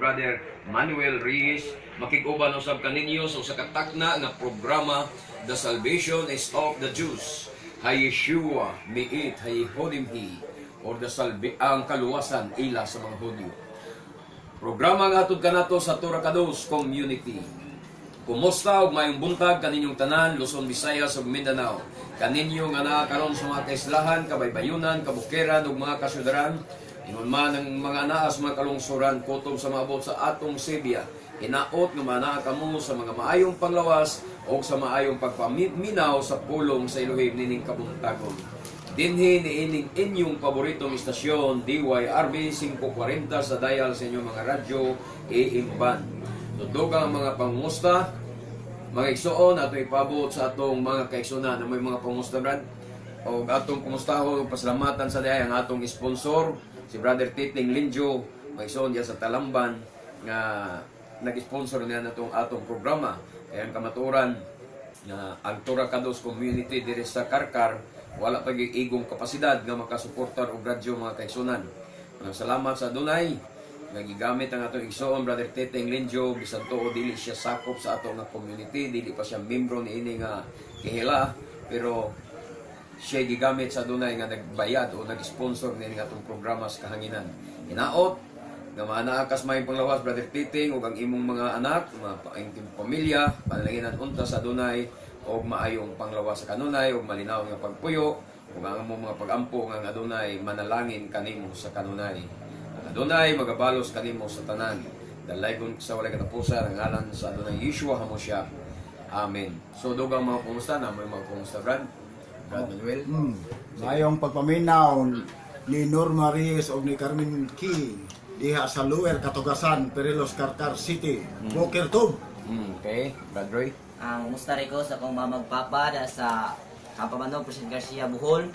Brother Manuel Reyes, makig-uban usab kaninyo sa usa ka takna nga programa, The Salvation is of the Jews. Hayeshua miit hayehudim hi, or the salvi ang kaluwasan ila sa mga Hudyo. Programa nga hatod kanato sa Torah Kados Community. Kumusta ug maayong buntag kaninyong tanan, Luzon, Visayas ug Mindanao. Kaninyo nga naa karon sa mga kaislahan, kabaybayunan, kabukiran ug mga kasyudaran. Ingon man ang mga naa sa mga kalungsuran kutob sa maabot sa atong Sebia. Hinaot nga manaa kamo sa mga maayong panglawas o sa maayong pagpaminaw sa pulong sa Elohim nining kabuntagon. Dinhi niining inyong paboritong istasyon, DYRB 540 sa dial sa inyong mga radyo AM band. Dugang ang mga pangusta, mga igsoon, ato ipabot sa atong mga kaigsunan na may mga pangusta, Brad. O atong kumustaho, pasalamatan sa diay ang atong sponsor, si Brother Titing Linjo, mga igsoon diya sa Talamban, nga nag-sponsor niya natong atong programa. Kaya ang kamatuoran, nga ang Torah Kados Community diri sa Karkar wala pa gyud igong kapasidad nga makasuportar og radyo, mga kaigsunan. Maraming salamat sa Adunay nga gigamit ang atong igsoon Brother Teteng Linjo, bisan tuo dili siya sakop sa ato nga community, dili pa siya membro niini nga kehila, pero siya gigamit sa Adunay nga nagbayad o nag-sponsor niini nga atong programa sa kahanginan. Hinaot nga maanaa kas maayong panglawas, Brother Titing, ug ang imong mga anak, mga imong pamilya, panalanginan unta sa Adunay og maayong panglawas sa kanunay ug malinaw nga pagpuyo ug ang among mga pagampo nga ang Adunay manalangin kanimo sa kanunay. Ang Adunay magabalos kanimo sa tanan. Dalaygon sa walay katapusan ang ngalan sa Adunay Yeshua HaMoshiach. Amen. So dugang mga kumusta na may mga kumusta, Brad? Brad Manuel. Mayong pagpaminaw ni Norma Reyes o ni Carmen Key diha sa Lower Katugasan, Perelos, Carcar City. Boker tov. Okay, Brad Roy. Ang musta rin ko sa akong mama ug papa da sa Kampamanog, President Garcia, Bohol.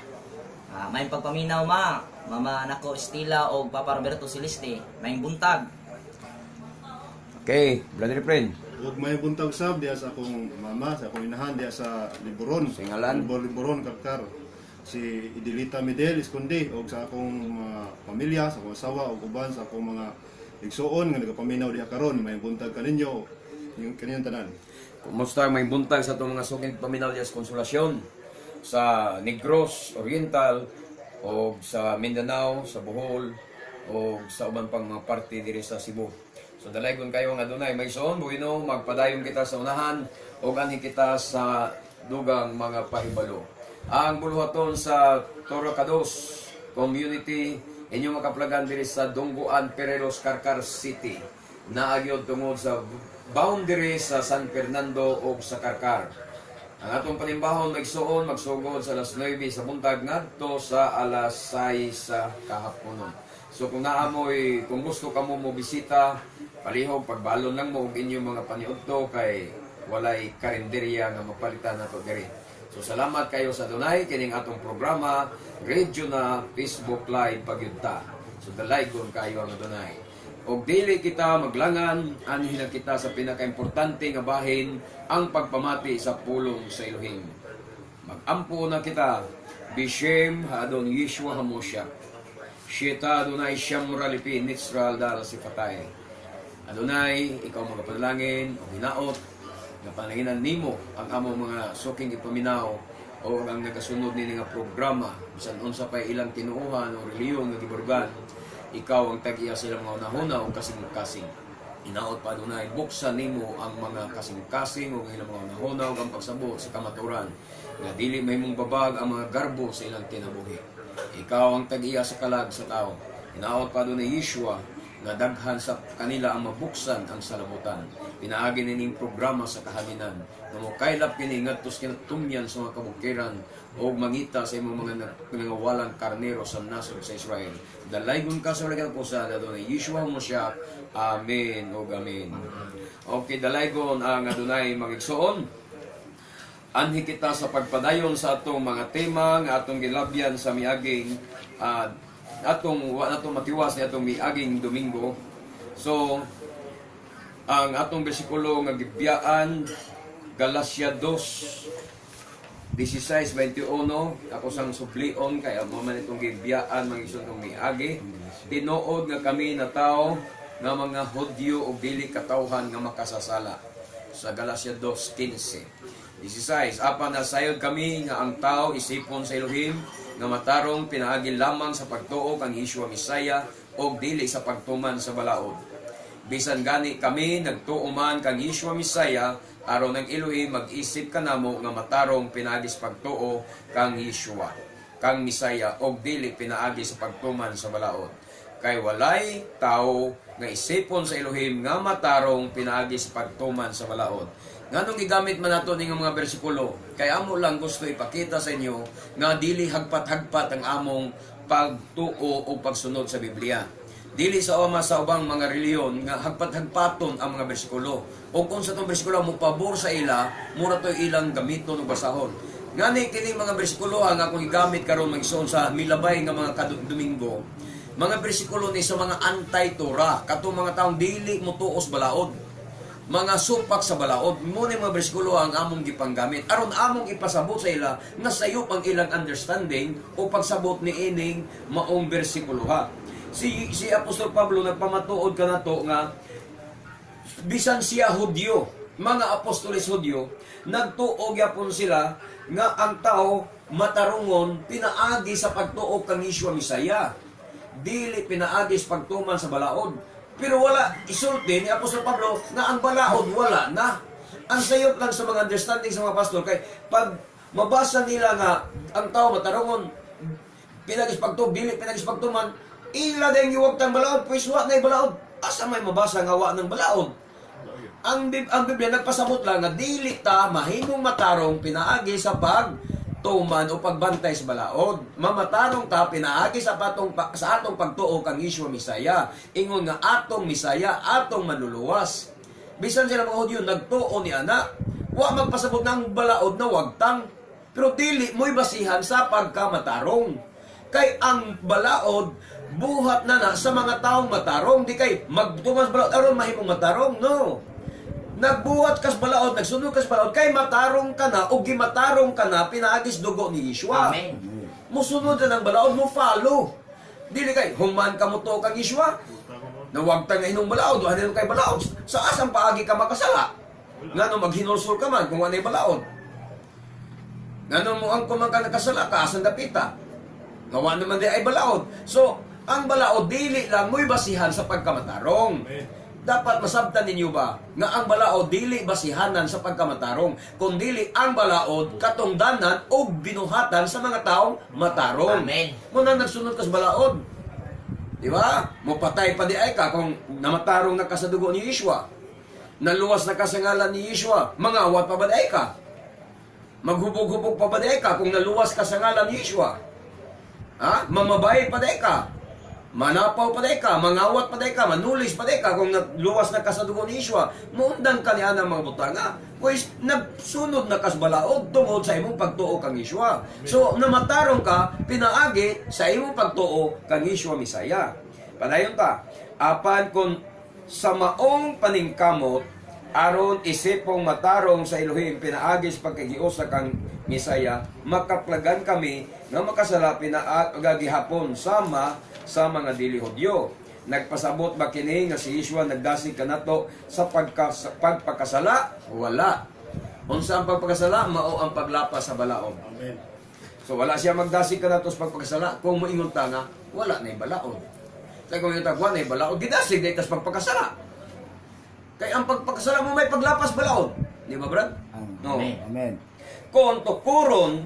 May pagpaminaw ma, mama nako Estela o Papa Roberto Celeste. May buntag. Okay, Brother Friend. Ug may buntag sab diha sa akong mama, sa akong inahan diha sa Liboron. Singalan? Liboron, Karkar. Si Idilita Medel Esconde ug sa akong mga pamilya, sa akong asawa ug uban sa akong mga igsuon nga nagapaminaw diha karon, may buntag kaninyo, yung kaninyong tanan. Kumusta, may buntag sa atong mga suking paminaw diya sa Konsolasyon, sa Negros Oriental o sa Mindanao, sa Bohol o sa uban pang mga parte diri sa Cebu. So dalaygon kayo nga adunay may soon, bueno, magpadayon kita sa unahan o anhi kita sa dugang mga pahibalo. Ang buluhaton sa Torah Kados Community inyong makaplagan diri sa Dongguan, Perelos, Carcar City. Naa gyud tungod sa boundary sa San Fernando o sa Carcar. Ang atong panimbahon magsuon magsugod sa alas 9 sa buntag ngadto sa alas 6 sa kahaponon. So kung naamoy, kung gusto kamo mo bisita, palihog pagbalon lang mo og inyong mga paniudto kay walay karinderya nga mapalitan nato diri. So salamat kayo sa Adunay, kining atong programa radio na Facebook Live pagyudta. So dalaygon kayo ang Adunay. Og dili kita maglangan, anhi na kita sa pinakaimportante nga bahin, ang pagpamati sa pulong sa Elohim. Magampo na kita, Bishem Hadon Yeshua Hamosha. Sheta Adonai Shamra Lipi Nitzral Dal Sifatay. Adonai, ikaw magapanalangin o hinaot nga panalanginan nimo ang among mga suking ipaminaw o ang nagasunod nini nga programa, bisan unsa pa ilang tinuohan o relihiyon nga giburgan, ikaw ang tag-iya sa ilang mga hunahuna o kasing-kasing. Hinaot pa, Adonai, buksan nimo ang mga kasing-kasing o ang ilang mga hunahuna o ang pagsabot sa kamaturan nga dili mahimong babag ang mga garbo sa ilang kinabuhi. Ikaw ang tag-iya sa kalag sa tao. Hinaot pa, Adonai Yeshua, nga daghan sa kanila ang mabuksan ang salabutan. Pinaagi nining programa sa kahanginan nga mokaylap kini ngadto sa kinatumyan sa mga kabukiran o mangita sa imong mga nangawalang karnero sa nasod sa Israel. Dalaygon ka sa walay katapusan, Adonai Yeshua Moshiach. Amen ug amen. Okay, dalaygon ang Adonai, mga igsoon. Anhi kita sa pagpadayon sa atong mga tema nga atong gilabyan sa miaging atong wa natong matiwas ni atong miaging Domingo. So ang atong bersikulo nga gibiyaan, Galacia 2 16:21, ako sang sublion kay amo man itong gibiyaan, mga igsoon, tong miagi. Tinuod nga kami na tao nga mga Hudyo o dili katawhan nga makasasala sa Galacia 2:15. 16, apan nasayod kami nga ang tao isipon sa Elohim nga matarong pinaagi lamang sa pagtuo kang Yeshua Mesaya og dili sa pagtuman sa balaod. Bisan gani kami nagtuo man kang Yeshua Mesaya aron ang Elohim mag-isip kanamo nga matarong pinaagi sa pagtuo kang Yeshua kang Mesaya og dili pinaagi sa pagtuman sa balaod. Kay walay tao nga isipon sa Elohim nga matarong pinaagi sa pagtuman sa balaod. Nganong gigamit man nato ning mga bersikulo? Kay amo lang gusto ipakita sa inyo nga dili hagpat-hagpat ang among pagtuo o pagsunod sa Biblia. Dili sa oma sa ubang mga reliyon nga hagpat-hagpaton ang mga bersikulo. O kung sa tong bersikulo mo pabor sa ila, mura to ilang gamiton ug basahon. Ngani kining mga bersikulo ang akong gigamit karon, mga igsoon, sa milabay nga mga Domingo. Mga bersikulo ni sa mga anti-Torah, katong mga taong dili motuos balaod, mga supak sa balaod. Mo ni mga bersikulo ang among gipanggamit aron among ipasabot sa ila nga sayop ang ilang understanding o pagsabot ni ining maong bersikulo ha. Si Apostol Pablo nagpamatuod kanato nga bisan siya Hudyo, mga apostoles Hudyo, nagtuo gyapon sila nga ang tao matarungon pinaagi sa pagtuo kang Yeshua Mesaya. Dili pinaagi sa pagtuman sa balaod. Pero wala isulti ni Apostol Pablo na ang balaod wala na. Ang sayop lang sa mga understanding sa mga pastor kay pag mabasa nila nga ang tao matarungon pinagis pagtuo, dili pinagis pagtuman, ila din giwagtang balaod, pues wa na balaod. Asa may mabasa nga wa ng balaod? Ang Biblia nagpasabot lang nga dili ta mahimong matarong pinaagi sa pagtuman o pagbantay sa balaod. Mamatarong ta pinaagi sa atong pagtuo kang Yeshua Mesaya. Ingon nga atong Mesaya, atong manluluwas. Bisan sila mga Hudyo nagtuo ni ana, wa magpasabot ng balaod na wagtang. Pero dili mo'y basihan sa pagkamatarong. Kay ang balaod buhat na na sa mga taong matarong, di kay magtuman sa balaod aron mahimong matarong, no. Nagbuhat kas balaod, nagsunod kas balaod, kay matarong ka na o gimatarong ka na pinaagis dugo ni Yeshua. Amen. Musunod na ng balaod, mo follow. Dili kay human ka mo to kang Yeshua. Nawagtang nga inong balaod, wala kay balaod. Sa asang paagi ka makasala? Ngano maghinulsol ka man kung anay balaod? Ngano mo ang kumang ka nakasala ka, asan dapita? Gawa naman di ay balaod. So, ang balaod dili lang mo'y basihan sa pagkamatarong. Amen. Dapat masabtan ninyo ba nga ang balaod dili basihanan sa pagkamatarong, kundili ang balaod katungdanan o binuhatan sa mga taong matarong. Amen. Muna nagsunod ka sa balaod. Di ba? Mopatay pa di ay ka kung namatarong na ka sa dugo ni Yeshua. Naluwas na ka sa ngalan ni Yeshua. Mangawat pa ba di ay ka? Maghubog-hubog pa ba di ay ka kung naluwas ka sa ngalan ni Yeshua? Ha? Mamabay pa di ay ka? Manapaw pa di ka? Mangawat pa di ka? Manulis pa di ka kung naluwas na ka sa dugo ni Yeshua? Muundang ka niya ng mga butanga. Pues, nagsunod na kas balaod tungod sa imong pagtuo kang Yeshua. So, namatarong ka, pinaagi sa imong pagtuo kang Yeshua Mesaya. Padayon ta. Apan kung sa maong paningkamot, aron isipong matarong sa Elohim pinaagi sa pagkagiusa kang Mesaya, makaplagan kami nga makasala pinaagihapon sama sa mga dili Hudyo. Nagpasabot ba kini nga si Yeshua nagdasig kanato sa pagpakasala? Wala. Unsa ang pagpakasala? Mao ang paglapas sa balaod. Amen. So wala siya magdasig kanato sa pagpakasala kung moingon ta nga wala na'y balaod. Kay kung ingon ta wala na'y balaod, gidasig day tas pagpakasala. Kay ang pagpakasala mo may paglapas balaod. Di ba, Brad? No. Amen. Amen. Kung tukuron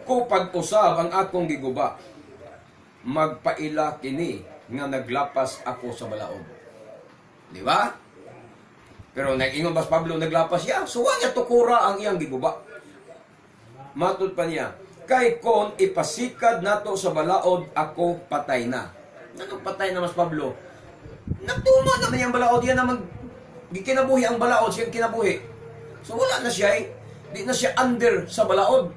ko pag-usab ang akong giguba, magpaila kini nga naglapas ako sa balaod. Di ba? Pero nag-ingon bas Pablo naglapas siya, so wa niya tukura ang iyang giguba. Matud pa niya, kay kon ipasikad nato sa balaod, ako patay na. Anong patay na mas Pablo? Nagtuma naman yung balaod, yan na gikinabuhi ang balaod, siyang kinabuhi. So wala na siya eh. Di na siya under sa balaod.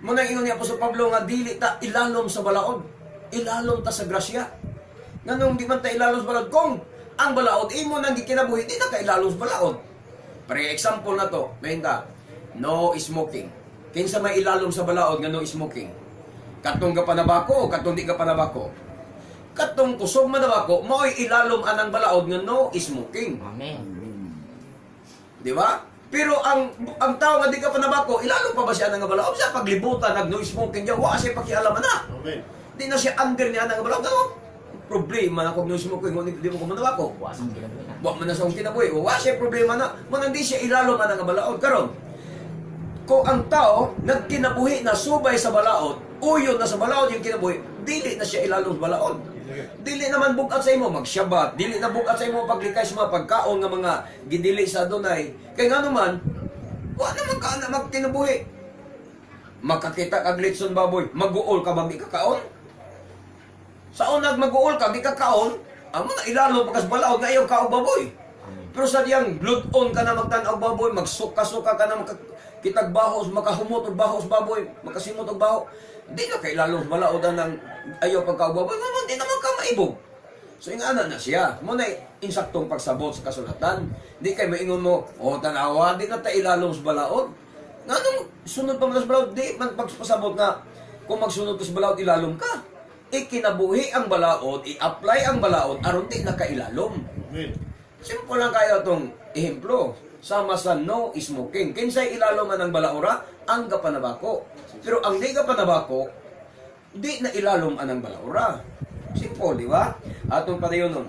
Muna ingon ni Apostol Pablo nga dili ta ilalom sa balaod. Ilalom ta sa grasya. Nganong di man ta ilalom sa balaod? Kung ang balaod imo nang gikinabuhi, di na ka ilalom sa balaod. Pre example na to, ta, no smoking. Kinsa may ilalom sa balaod nga no smoking? Katong ka panabako o katong di ka panabako? Katong kusog manabako, mao'y ilalom anang balaod nga no smoking. Amen. Di ba? Pero ang tao nga di ka panabako, ilalom pa ba siya nga balaod? Sa paglibutan nag no smoking diya, wa siya pakialaman na. Amen. Di na siya under niya nga balaod. Ano? Problema na kung no smoking, kung di mo ko manabako. Wa sa kinabuhi na. Wa man na sa akong kinabuhi. Wa siya problema na. Manang di siya ilalom anang nga balaod. Karon, kung ang tao nagkinabuhi na subay sa balaod, uyon na sa balaod yung kinabuhi, dili na siya ilalom sa balaod. Dili naman bugat sa imo magsyabat, dili na bugat sa imo paglikay sa mga pagkaon nga mga gidili sa Adonai. Kay ngano man, wa naman ka na magkinabuhi. Makakita kag litson baboy, maguol ka ba kakaon? Sa unag maguol ka, di kakaon, amo na ilalom pa kas balaod nga ayaw ka og baboy. Pero sa diyang blood on ka na magtan-aw baboy, magsuka-suka ka na kitag bahos, makahumot og bahos baboy, makasimot og baho. Di na kay lalong balaod ang ayaw pagkaog baboy, ngano di naman ka maibog. So ingana na siya. Mo na insaktong pagsabot sa kasulatan. Di kay maingon mo, oh tanawa, di na ta ilalong sa balaod. Nganong sunod pa man sa balaod, di man pagpasabot nga kung magsunod ka sa balaod ilalom ka. Ikinabuhi ang balaod, i-apply ang balaod aron di na kailalom. Amen. Simple lang kayo itong ehemplo. Sama sa no smoking. Kinsay ilalom man ang balaora, ang gapanabako. Pero ang di gapanabako, di na ilalom anang balaora. Simple, di ba? Atong padayon nun.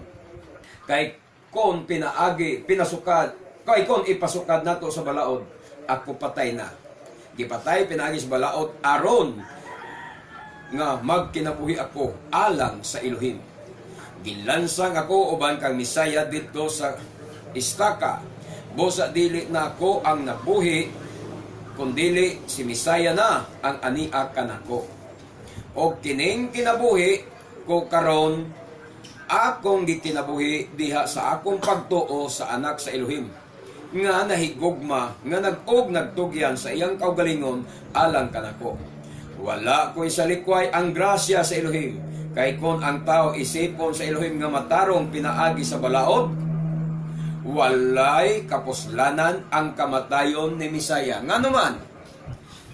Kay kon pinaagi, pinasukad, kay kon ipasukad nato sa balaod, ako patay na. Gipatay pinaagi sa balaod aron nga magkinabuhi ako alang sa Elohim. Gilansang ako uban kang Misaya didto sa istaka. Busa dili na ako ang nabuhi, kundili si Misaya na ang ania kanako. O kining kinabuhi ko karon akong gikinabuhi diha sa akong pagtuo sa anak sa Elohim nga nahigugma nga nag-og nagtugyan sa iyang kaugalingon alang kanako. Wala ko'y salikway ang grasya sa Elohim, kay kon ang tao isipon sa Elohim nga matarong pinaagi sa balaod, walay kapuslanan ang kamatayon ni Misaya. Ngano man,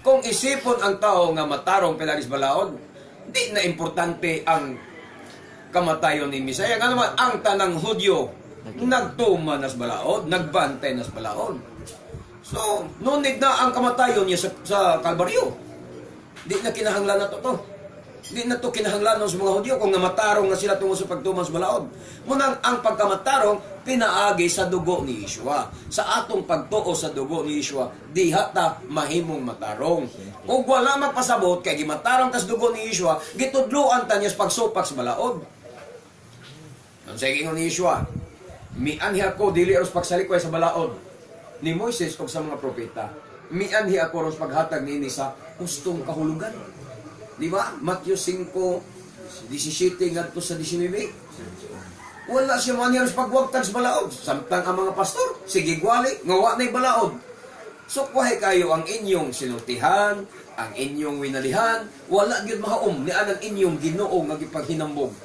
kung isipon ang tao nga matarong pinaagi sa balaod, di na importante ang kamatayon ni Misaya. Ngano man, ang tanang Hudyo nagtuma nas balaod, nagbantay nas balaod. So, no need na ang kamatayon niya sa Kalbaryo. Di na kinahanglan na to to. Di na to kinahanglan sa mga Hudyo kung namatarong na sila tungo sa pagtuman sa balaod. Munang ang pagkamatarong pinaagi sa dugo ni Yeshua. Sa atong pagtuo sa dugo ni Yeshua, diha ta mahimong matarong. Ug wala magpasabot kay gimatarong tas dugo ni Yeshua, gitudloan ta niya sa pagsupak sa balaod. Ang ingon ni Yeshua, mianhi ako dili aros pagsalikway sa balaod ni Moises ug sa mga propeta. Mianhi ako aros paghatag niini sa hustong kahulugan. Di ba? Matthew 5:17 ngadto sa 19. Wala siya moanhi aros pagwagtag sa balaod. Samtang ang mga pastor, sige gwali, nga wa na'y balaod. So kuhay kayo ang inyong sinultihan, ang inyong winalihan, wala gyud mahaom ni anang inyong Ginoo nga gipaghinambog.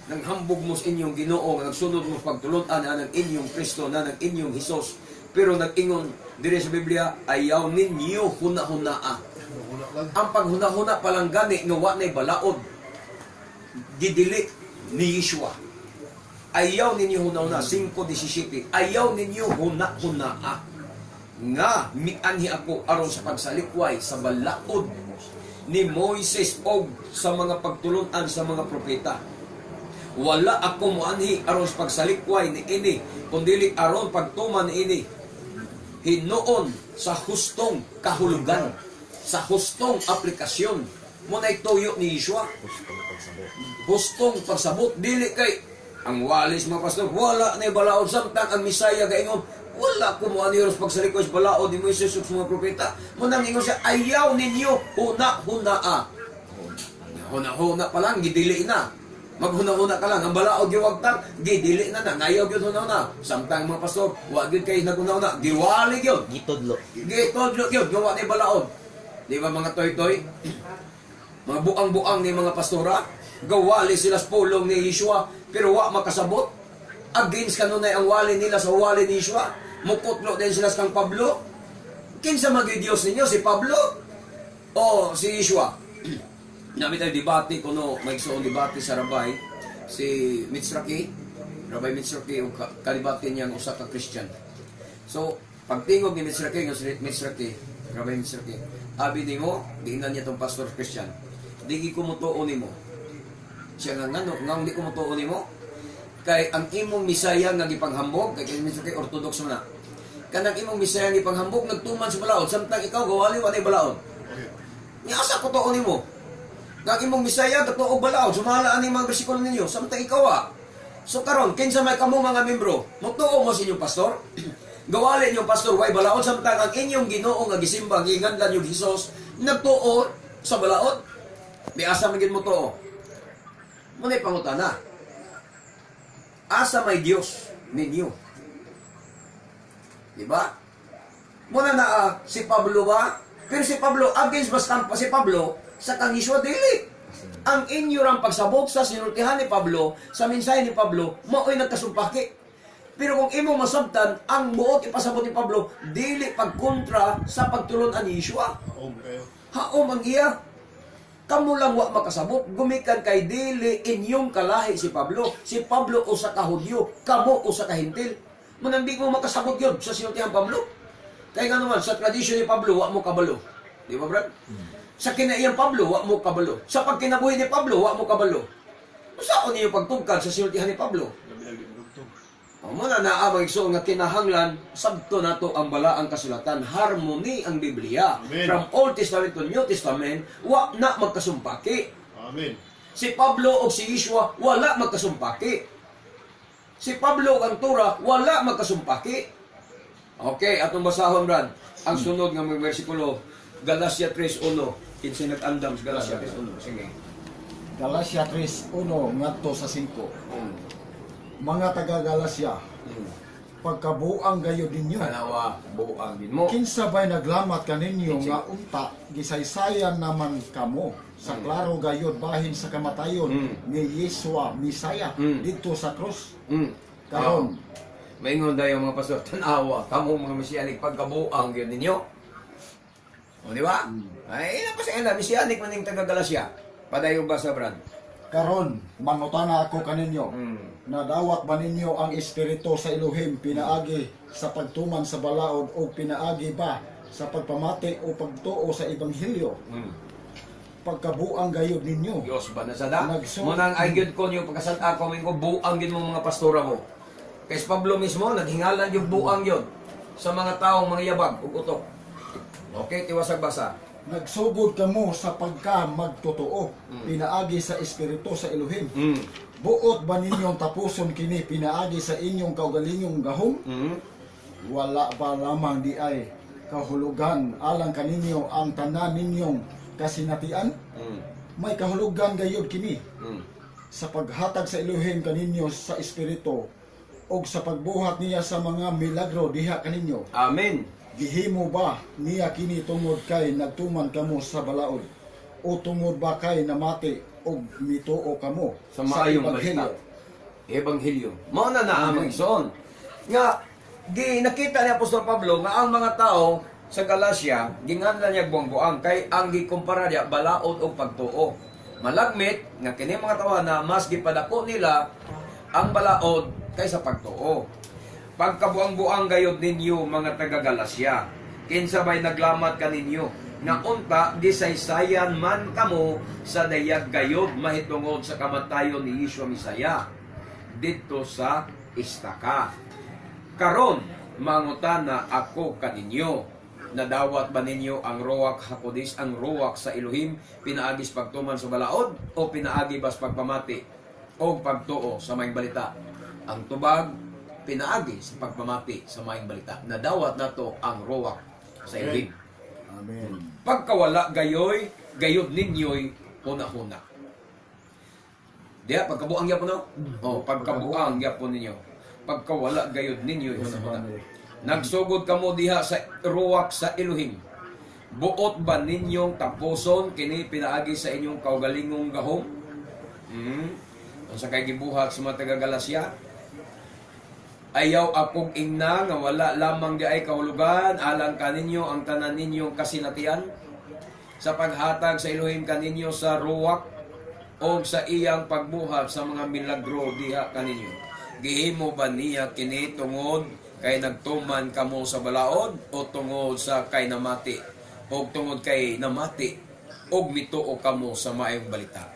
Nang hambog mo sa inyong Ginoo, nga nagsunod mo sa pagtulon-an anang inyong Kristo, na ng inyong Hesus. Pero nag-ingon diri sa Biblia, ayaw ninyo huna-hunaa. Ang paghuna-huna palang gani nga wa na'y balaod, gidili ni Yeshua. Ayaw ninyo huna-huna, 5:17. Ayaw ninyo huna-hunaa nga mianhi ako aron sa pagsalikway sa balaod ni Moises og sa mga pagtulun-an sa mga propeta. Wala ako moanhi aron sa pagsalikway ni ini, kundili aron pagtuman ni ini. Hinuon sa hustong kahulugan, sa hustong aplikasyon. Mo na'y tuyo ni Yeshua. Hustong pagsabot, dili kay ang walis mga pastor, wala na balaod samtang ang Misaya gaingon, wala ko mo ani aron sa pagsalikway sa balaod ni Moises ug sa mga propeta. Mo nang ingon siya, ayaw ninyo huna-hunaa. Huna-huna pa lang, gidili na. Maghuna-huna ka lang, ang balaod giwagtang, gidili na na, nayaw gyud huna-huna. Samtang mga pastor, wa gyud kay naghuna-huna, giwali gyud. Gitudlo. Gitudlo gyud, gawa ni balaod. Di ba mga toy-toy? Mga buang-buang ni mga pastora, gawali sila sa pulong ni Yeshua, pero wa makasabot. Against kanunay ang wali nila sa wali ni Yeshua. Mukutlo din sila sa kang Pablo. Kinsa maging Diyos ninyo, si Pablo o si Yeshua? Nami tayo debate kuno, may igsoon debate sa Rabay. Si Mitzraki, Rabbi Mitzraki, o kalibatin niyang usa ka Christian. So, pagtingog ni Mitzraki, nga si Mitzraki, Rabbi Mitzraki, abi nimo, giingnan niya tong pastor Christian, di ko motuo nimo. Siya nga ngano, nga di ko motuo nimo. Kay ang imong Misaya nga gipanghambog, kay kay Mitzraki Orthodox man na. Kanang imong Misaya nga gipanghambog nagtuman sa balaod, samtang ikaw gawali walay balaod. Nga asa ko tuo nimo? Nga ang imong Misaya gatuo balaod, sumala ani mga bersikulo ninyo, samtang ikaw ah. So karon kinsa may kamo mga membro, motuo mo sa inyong pastor? Gawali inyong pastor way balaod samtang ang inyong Ginoo nga gisimba giinganlan yung Hesus nagtuo sa balaod. Di asa man gid mo tuo. Muna'y pangutana. Asa may Dios ninyo? Di ba? Muna na si Pablo ba? Pero si Pablo, against ba si Pablo sa kang Yeshua dili? Ang inyo rang pagsabot sa sinultihan ni Pablo, sa mensahe ni Pablo, mao'y nagkasumpaki. Pero kung imo masabtan, ang buot ipasabot ni Pablo, dili pagkontra sa pagtulon-an ni Yeshua. Haom kayo. Haom ang iya. Kamo lang wa makasabot, gumikan kay dili inyong kalahi si Pablo. Si Pablo usa ka Hudyo, kamo usa ka Hentil. Munang di mo makasabot yun sa sinultihan Pablo. Kaya nga naman, sa tradisyon ni Pablo, wa mo kabalo. Di ba, Brad? Sa kinaiyang Pablo, wa mo kabalo. Sa pagkinabuhi ni Pablo, wa mo kabalo. Saan niyo pagtugkad sa sinultihan ni Pablo? Labi lagi dugtong. O muna naa mga igsoon nga kinahanglan sabto nato ang balaang kasulatan, harmony ang Biblia. Amen. From Old Testament to New Testament, wa na magkasumpaki. Amen. Si Pablo o si Yeshua wala magkasumpaki. Si Pablo ug ang Torah wala magkasumpaki. Okay, atong basahon, Brad. Ang sunod nga mga bersikulo, Galatia 3:1. Kinsa nag-andam sa Galatia 3:1? Sige. Galatia 3:1 ngadto sa 5. Mga taga Galacia, pagkabuang gayud ninyo. Kanawa buang din mo. Kinsa bay naglamat kaninyo nga unta gisaysayan naman kamo sa klaro gayud bahin sa kamatayon ni Yeshua Misaya didto sa krus. Karon, Maingon dayo mga pastor, tanawa, kamo mga mesianik, pagkabuang yun ninyo. O, di ba? Ay, ina pa sa ila, mesianik man yung taga Galacia. Padayon ba sa Brad? Karon mangutana ako kaninyo. Nadawat ba ninyo ang espiritu sa Elohim pinaagi sa pagtuman sa balaod o pinaagi ba sa pagpamati o pagtuo sa ebanghelyo? Pagkabuang gayud ninyo. Diyos ba na sada? Munang ay gyud ko niyo pagkasal ako ko buang gid mo mga pastora mo. Kay si Pablo mismo naghingalan yung buang yun sa mga taong mga yabag ug utok. Okay, tiwasag basa. Nagsugod kamo sa pagka magtotoo pinaagi sa espiritu sa Elohim. Buot ba ninyong tapuson kini pinaagi sa inyong kaugalingong gahom? Wala ba lamang di ay kahulugan alang kaninyo ang tanan ninyong kasinatian? May kahulugan gayud kini sa paghatag sa Elohim kaninyo sa espiritu og sa pagbuhat niya sa mga milagro diha kaninyo. Amen. Gihimo ba niya kini tungod kay nagtuman kamo sa balaod o tungod ba kay namati og mituo kamo sa maayong ebanghelyo? balita. Ebanghelyo. Mao na na ang igsoon. Nga gi nakita ni Apostol Pablo nga ang mga tao sa Galacia ginganlan niya buang-buang kay ang gikumpara niya balaod og pagtuo. Malagmit nga kini mga tawo na mas gipadako nila ang balaod kaysa pagtuo. Pagkabuang-buang gayod ninyo mga taga Galacia, kinsa bay naglamat kaninyo nga unta gisaysayan man kamo sa dayag gayod mahitungod sa kamatayon ni Yeshua Misaya didto sa istaka. Karon mangutana ako kaninyo, nadawat ba ninyo ang Ruach Hakodesh, ang Ruach sa Elohim, pinaagis pagtuman sa balaod o pinaagi bas pagpamati o pagtuo sa maayong balita? Ang tubag, pinaagi sa pagpamati sa maayong balita. Nadawat nato ang Ruach sa Elohim. Amen. Pagkawala gayoy, gayod ninyo'y huna-huna. Diya, pagkabuang gyapon no? Oh, pagkabuang gyapon ninyo. Pagkawala gayod ninyo'y huna-huna. Nagsugod kamo diha sa ruwak sa Elohim. Buot ba ninyong tapuson kini pinaagi sa inyong kaugalingong gahom? Unsa kay gibuhat sa mga taga Galacia? Ayaw akong ingna nga wala lamang di ay kahulugan alang kaninyo ang tanan ninyong kasinatian sa paghatag sa Elohim kaninyo sa ruwak. o sa iyang pagbuhat sa mga milagro diha kaninyo? Gihimo ba niya kini tungod kay nagtuman kamo sa balaod o tungod sa kay namati o tungod kay namati og mituo kamo sa maayong balita?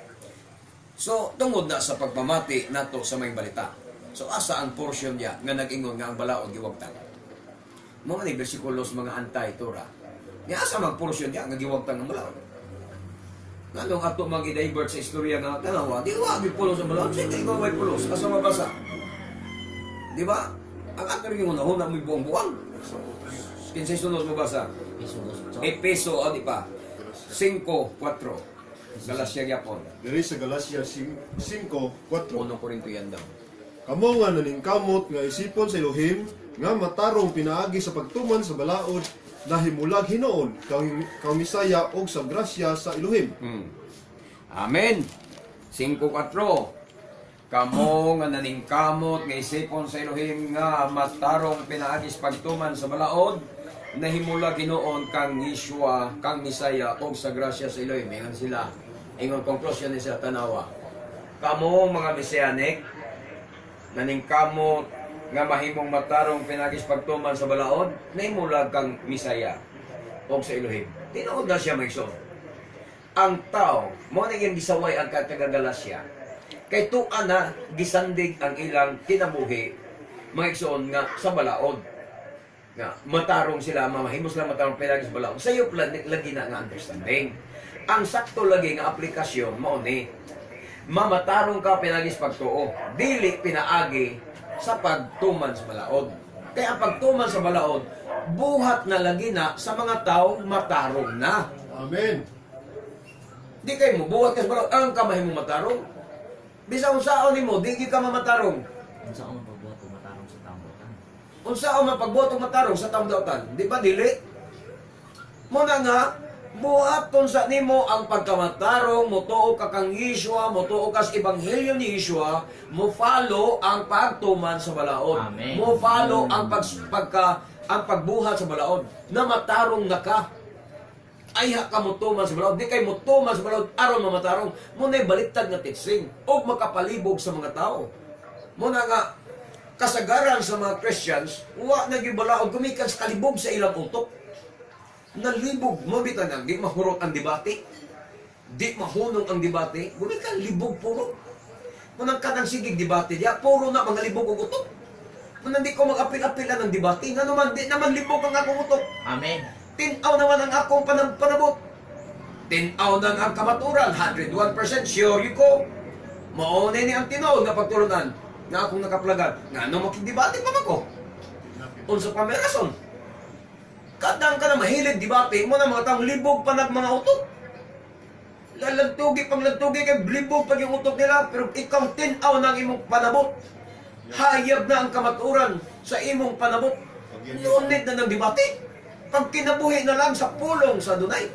So, tungod na sa pagpamati nato sa maayong balita. So, asa ang portion niya nga nag-ingon nga ang balaod giwagtang? Mga ni bersikulos mga antay-Torah. Nga asa mang portion niya nga giwagtang ang balaod? Nganong ato mang i-divert sa istorya nga tanawa, di wa gyud pulos ang balaod? Sige, ikaw way pulos. Asa mabasa? Di ba? Ang ato rin yung unahuna mo'y buang-buang. Kinsay sunod mabasa? Piso gusto. Epeso, o di pa? 5:4. Galacia gyapon. Diri sa Galacia 5:4. 1 Korinto yan daw. Kamo nga naningkamot nga isipon sa Elohim nga matarong pinaagi sa pagtuman sa balaod, nahimulag hinuon kang Misaya og sa grasya sa Elohim. Amen. 5:4. Kamo nga naningkamot nga isipon sa Elohim nga matarong pinaagis pagtuman sa balaod, nahimula Ginoon kang Yeshua, kang Misaya og sa grasya sa Elohim. Ingon sila. Ingon conclusion ni sila, tanawa. Kamo mga Mesianic naningkamot nga mahimong matarong pinaagis pagtuman sa balaod, nahimulag kang Misaya og sa Elohim. Tinuod na siya, mga igsoon. Ang tao, mo na iyang gisaway ang taga Galacia. Kay tuan na gisandig ang ilang kinabuhi, mga igsoon, nga sa balaod. Nga matarong sila, mamahimo sila matarong pinaagi sa balaod. Sayo lagi na nga understanding. Ang sakto lagi nga aplikasyon mao ni mamatarong ka pinaagi sa pagtuo, dili pinaagi sa pagtuman sa balaod. Kaya ang pagtuman sa balaod, buhat na lagi na sa mga tao matarong na. Amen. Di kay mo buhat ka sa balaod, ang kamahimo matarong. Bisa unsaon nimo, di gyud ka mamatarong. Unsa man pagbuhat og matarong sa taong dautan? Unsaon man pagbuhat og matarong sa taong dautan? Di ba dili? Mo na nga buhaton sa nimo ang pagkamatarong, motuo ka kang Yeshua, motuo ka sa ebanghelyo ni Yeshua, mo follow ang pagtuman sa balaod. Amen. Mo follow ang ang pagbuhat sa balaod na matarong na ka. Ayha ka motuman sa balaod, di kay motuman sa balaod aron mamatarong. Mo na'y baliktad nga teaching og makapalibog sa mga tao. Mo na nga kasagaran sa mga Christians, wa na gyud balaod gumikan sa kalibog sa ilang utok. Nalibog mo bitan ang di mahurot ang debate. Di mahunong ang debate, gumikan libog puro. Munang kanang sigig debate diya, puro na mga libog og utok. Munang di ko mag-apil-apilan ng debate, ngano man di naman libog ang akong utok. Amen. Tinaw naman ang akong panabot. Tinaw nang ang kamaturan, 101% sure you ko. Mao ni ang tinuod nga pagtulunan nga akong nakaplagan. Ngano makigdebate pa man ko? Unsa pa may rason? Kadang ka na mahilig debate mo na mga taong libog pa nag mga utok. Lalagtugi pang lagtugi kay libog pag yung utok nila, pero ikaw tinaw na ang imong panabot. Hayag na ang kamaturan sa imong panabot. Ngunit na ng debate. Pagkinabuhi na lang sa pulong sa Dunay.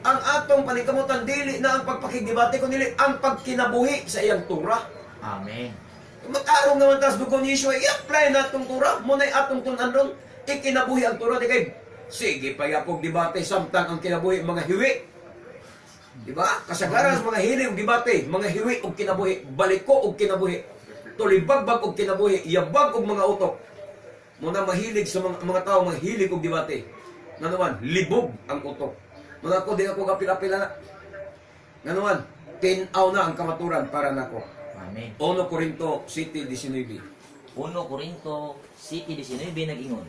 Ang atong paningkamutan dili na ang pagpakigdebate kundi ang pagkinabuhi sa iyang tura. Amen. Matarong naman tas dugo ni Yeshua, i-apply na atong tura, muna'y atong tun-an ron, ikinabuhi ang tura, di kay, sige payapog debate, samtang ang kinabuhi mga hiwi. Di ba? Kasagaran sa mga hili og debate, mga hiwi og kinabuhi, baliko og kinabuhi, tulibagbag og kinabuhi, yabag og mga utok. Muna mahilig sa mga tao, mahilig og debate. Nga naman, libog ang utok. Muna ako, di ako kapila-pila na. Nga naman, tinaw na ang kamaturan para nako. Amen. 1 Corinto 7:19. 1 Corinto 7:19 nag-ingon,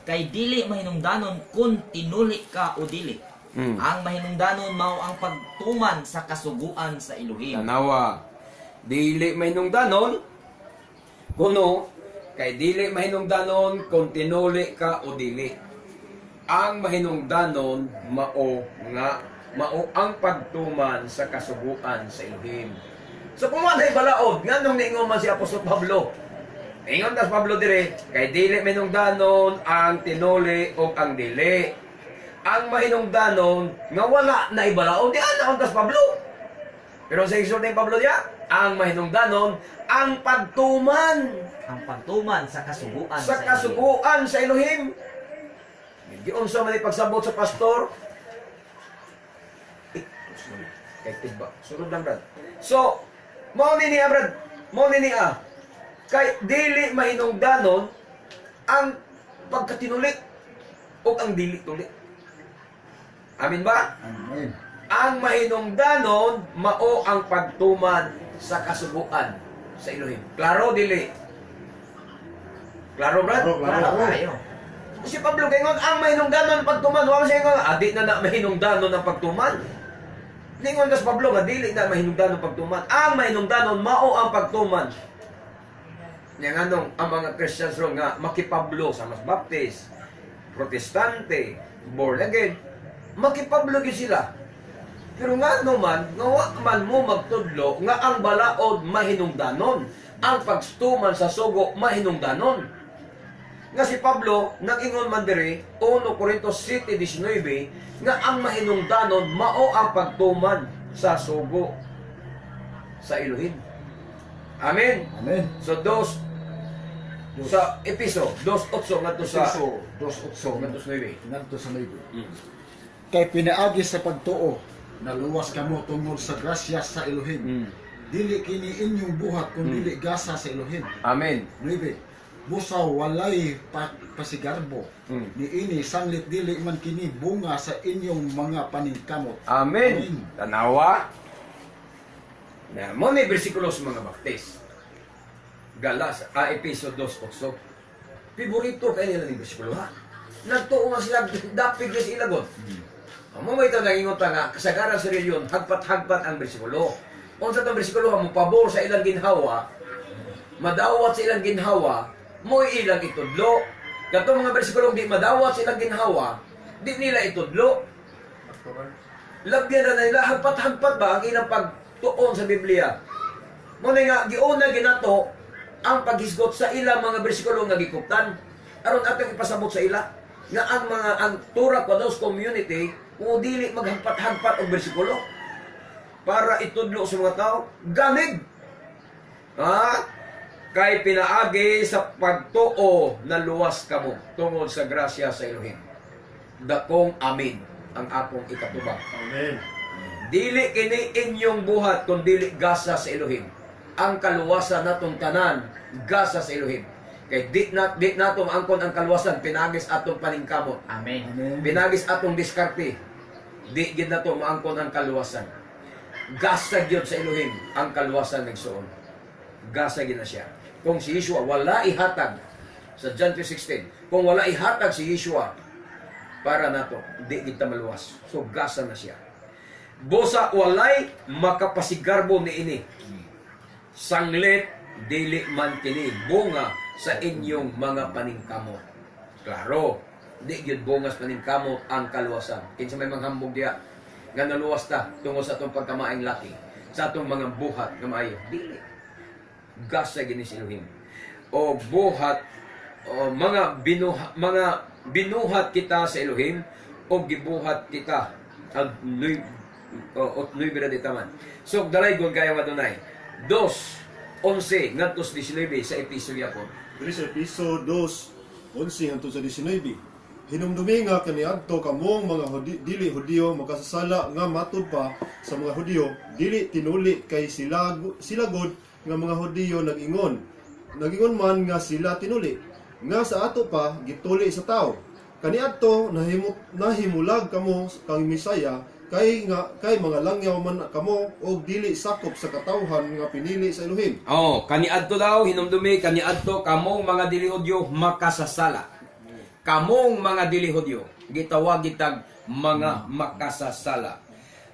kay dili mahinungdanon kung tinuli ka o dili. Ang mahinungdanon mao ang pagtuman sa kasuguan sa Elohim. Tanawa, dili mahinungdanon kuno kay dili mahinungdanon kung tinuli ka o dili. Ang mahinungdanon mao nga mao ang pagtuman sa kasuguan sa Elohim. So kung walay balaod, nganong niingon man si Apostol Pablo? Ingon tas Pablo dire, kay dili mahinungdanon ang tinuli o ang dili. Ang mahinungdanon nga wala na ibalaod, di ana tas Pablo. Pero sa isulti ni Pablo diya, ang mahinungdanon ang pagtuman Ang pagtuman sa kasuguan sa kasuguan sa Elohim. Giunsa man pagsabot sa pastor. Kay tigba. Sunod lang, Brad. So, mao ni niya, Brad. Mao ni niya. Kay dili mahinungdanon ang pagkatinuli o ang dili tuli. Amin ba? Amen. Ang mahinungdanon mao ang pagtuman sa kasuguan sa Elohim. Klaro dili? Klaro, Brad? Klaro, klaro. Klaro kayo. Si Pablo gayon ang mahinungdanon ang pagtuman. Wa man siya ingon, adi na na mahinungdanon ang pagtuman. Ningon kas Pablo nga dili na mahinungdanon ang pagtuman. Ang mahinungdanon mao ang pagtuman. Nya nganong ang mga Christians ron nga makipablo sa mas Baptist, Protestante, born again, makipablo gyud sila. Pero nga man, nga wa man mo magtudlo nga ang balaod mahinungdanon, ang pagtuman sa sugo mahinungdanon. Nga si Pablo nag-ingon man diri 1 Corinto 7:19 nga ang mahinungdanon mao ang pagtuman sa sugo sa Elohim. Amen. Amen. So dos sa Episo 2:8 ngadto sa Efeso 2:8 ngadto sa 9. Ngadto sa 9. Kay pinaagi sa pagtuo, naluwas kamo tungod sa grasya sa Elohim. Dili kini inyong buhat kun dili gasa sa Elohim. Amen. 9. Busa walay pasigarbo niini sanglit dili man kini bunga sa inyong mga paningkamot. Amen. Amen. Tanawa. Na mo ni bersikulo sa mga Baptist. Galas, Episo 2:8. Favorito kay nila ni bersikulo ha. Nagtuo man sila dapig sa ilagon. Amo may ito nangingon ta nga kasagaran sa reliyon hagpat-hagpat ang bersikulo. Unsa tong bersikulo ha mo pabor sa ilang ginhawa, madawat sa ilang ginhawa, mo ilang itudlo. Katong mga bersikulo di madawat sa ilang ginhawa, di nila itudlo. Labyan na nila, hagpat-hagpat ba ang ilang pagtuon sa Biblia? Muna nga, giuna ginato ang paghisgot sa ilang mga bersikulo nga gikuptan. Aron atong ipasabot sa ila nga ang mga ang Torah Kwados community kung dili maghagpat-hagpat og bersikulo para itudlo sa mga tao, ganig. Ha? Kay pinaagi sa pagtuo na luwas kamo tungod sa grasya sa Elohim. Dakong amin ang akong ikatubang. Amen. Dili kini inyong buhat kun dili gasa sa Elohim. Ang kaluwasan natong tanan gasa sa Elohim. Kay di nato maangkon ang kaluwasan pinagis atong paningkamot. Amen. Amen. Pinagis atong diskarte. Di gid nato maangkon ang kaluwasan. Gasa gyud sa Elohim ang kaluwasan nagsuon. Gasa gyud na siya. Kung si Yeshua wala ihatag sa John 3:16, kung wala ihatag si Yeshua para nato, di gid ta maluwas. So gasa na siya. Busa walay makapasigarbo niini. Sanglit dili man kini bunga sa inyong mga paningkamot. Klaro, di gyud bunga sa paningkamot ang kaluwasan. Kinsa may manghambog diya nga naluwas ta tungod sa atong pagkamaayong laki, sa atong mga buhat nga maayo. Dili. Gasa gini si Elohim. O buhat o mga binuhat kita sa Elohim o gibuhat kita ag nuy o nuy bira di taman. So dalaygon kayo adunay. 2:11 ngadto sa 19 sa Episo yapon. Diri sa Episo 2:11 hangtod sa 19. Hinumdumi nga kaniadto kamong mga dili Hudiyo makasasala nga matud pa sa mga Hudiyo dili tinuli kay sila sila god nga mga Hudiyo nag-ingon. Nag-ingon man nga sila tinuli nga sa ato pa gituli sa tao. Kaniadto nahimulag kamo kang Misaya kay nga kay mga langyaw man kamo og dili sakop sa katawhan nga pinili sa Elohim. Oh, kaniadto daw hinumdumi kaniadto kamong mga dili Hudyo makasasala. Kamong mga dili Hudyo gitawag gitag mga makasasala.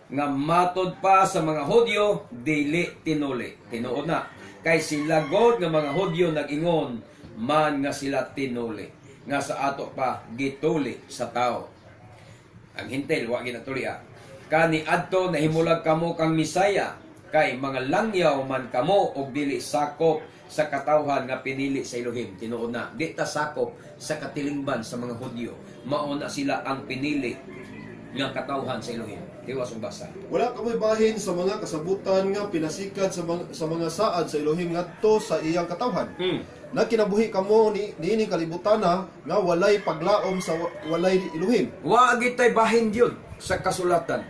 Nga matod pa sa mga Hudyo dili tinuli. Tinuod na kay sila god nga mga Hudyo nag-ingon man nga sila tinuli. Nga sa ato pa gituli sa tao. Ang hintel wa ginatuli ah. Kani adto nahimulag kamo kang Misaya kay mga langyaw man kamo og dili sakop sa katawhan nga pinili sa Elohim. Tinuod na, di ta sakop sa katilingban sa mga Hudyo. Mao na sila ang pinili nga katawhan sa Elohim. Tiwas ang basa. Wala kamoy bahin sa mga kasabutan nga pinasikat sa mga saad sa Elohim ngadto sa iyang katawhan. Nagkinabuhi kamo ni niining kalibutana nga walay paglaom sa walay Elohim. Wa gitay bahin gyud sa kasulatan.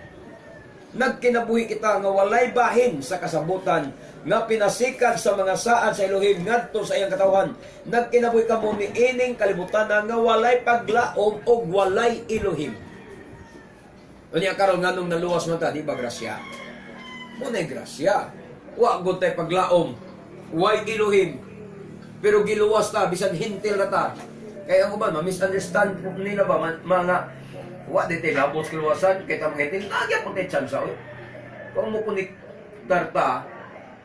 Nagkinabuhi kita nga walay bahin sa kasabutan nga pinasikat sa mga saad sa Elohim ngadto sa iyang katawhan. Nagkinabuhi kamo niining kalibutan nga walay paglaom og walay Elohim. Unya karon, nganong naluwas man ta, di ba grasya? Mo na grasya. Wa gud tay paglaom. Way Elohim. Pero giluwas ta bisan Hentil na ta. Kaya ang uban ma-misunderstand po nila ba man, mga wa di tay labot sa kaluwasan kay ta mga Hentil nagya po tay chance oy. Kung mo konektar ta,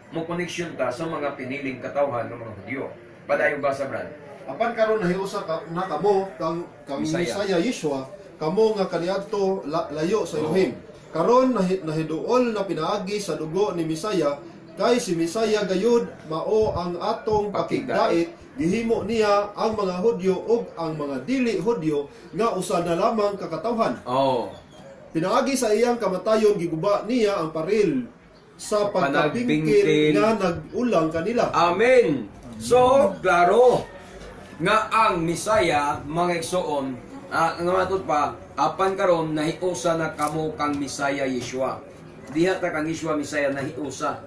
mo connection ta sa mga piniling katawhan ng mga Hudyo. Padayon, basa, Brad. Apan karon nahiusa ka, na kamo kang Misaya. Misaya Yeshua, kamo nga kaniadto layo sa Elohim. Karon nahiduol na pinaagi sa dugo ni Misaya, kay si Misaya gayud mao ang atong Pakigdait. pakigdait, gihimo niya ang mga Hudyo ug ang mga dili Hudyo nga usa na lamang ka katawhan. Pinaagi sa iyang kamatayon giguba niya ang paril sa Panagbingkil. pagkabingkil nga nag-ulang kanila. Amen. So, klaro nga ang Misaya, mga igsoon, nga matud pa, apan karon nahiusa na kamo kang Misaya Yeshua. Diha ta kang Yeshua Misaya nahiusa.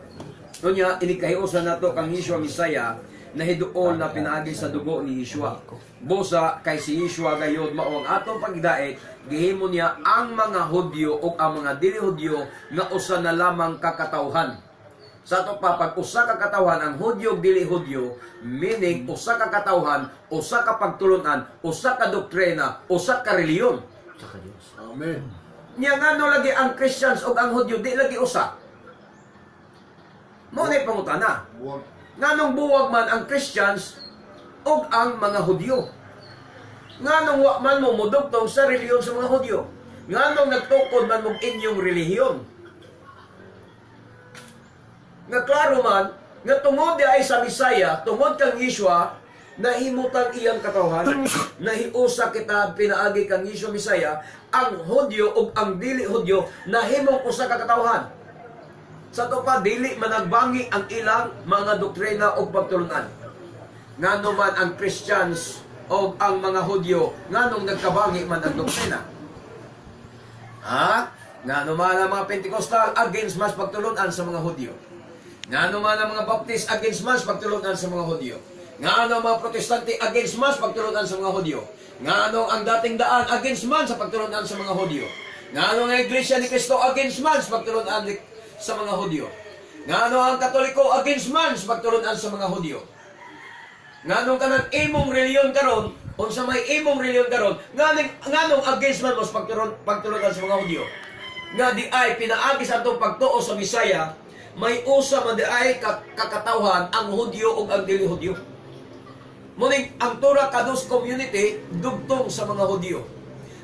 Unya, inikahiusa nato kang Yeshua Misaya, nahiduol na pinaagi sa dugo ni Yeshua. Busa kay si Yeshua gayod mao ang atong pagdait, gihimo niya ang mga Hudyo o ang mga dili Hudyo nga usa na lamang kakatawhan. Sa ato pa, pag usa ka katawhan, ang Hudyo ug dili Hudyo, meaning usa ka katawhan, usa ka pagtulunan, usa ka doktrina, usa ka reliyon. Sa ka Diyos. Amen. Nya ngano lagi ang Christians ug ang Hudyo di lagi usa? Mo na pangutana. Buwag. Nganong buwag man ang Christians ug ang mga Hudyo? Nganong wa man mo mudugtong sa relihiyon sa mga Hudyo? Nganong nagtukod man mong inyong relihiyon? Nga klaro man, nga tungod di ay sa Misaya, tungod kang Yeshua, nahimutang iyang katawhan, nahiusa kita pinaagi kang Yeshua Misaya, ang Hudyo ug ang dili Hudyo, nahimong usa ka katawhan. Sa to pa, dili managbangi ang ilang mga doktrina o pagtulunan. Ngano man ang Christians o ang mga Hudyo, nganong nagkabangi man ang doktrina? Ha? Ngano man ang mga Pentecostal against mas pagtulunan sa mga Hudyo? Ngano man ang mga Baptist against mas pagtulunan sa mga Hudyo? Ngano ang mga Protestante against mas pagtulunan sa mga Hudyo? Ngano ang Dating Daan against man sa pagtulunan sa mga Hudyo? Ngano ang Iglesia ni Cristo against man sa pagtulunan sa mga Hudyo? Ngano ang Katoliko against man sa pagtulunan sa mga Hudyo? Nganong kanang imong reliyon karon, unsa may imong reliyon karon, nganong against man mo sa pagtulunan sa mga Hudyo? Nga di ay pinaagi sa atong pagtuo sa Misaya, may usa man di ay kakatawhan ang Hudyo ug ang dili Hudyo. Muning ang Torah Kados community dugtong sa mga Hudyo.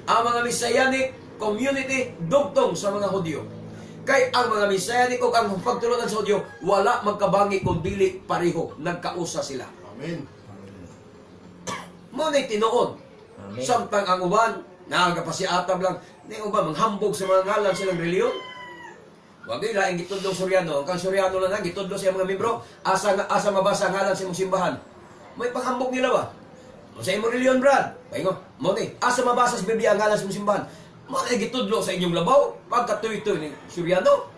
Ang mga Messianic community dugtong sa mga Hudyo. Kay ang mga Messianic ug ang pagtulunan sa Hudyo wala magkabangi kung dili pareho, nagkausa sila. Amen. Mo ni tinuod. Amen. Samtang ang uban, nagapasiatab lang, ni uban manghambog sa mga ngalan silang reliyon. Wag gyud laing gitudlong Suryano, ang kang Suryano lang ang gitudlo sa iyang mga membro, asa nga asa mabasa ang ngalan sa imong simbahan. May panghambog nila ba? O sa imong reliyon, Brad. Paingo, mo ni, asa mabasa sa Biblia ang ngalan sa imong simbahan? Mo ni gitudlo sa inyong labaw, pagkatuy-tuy ni Suryano.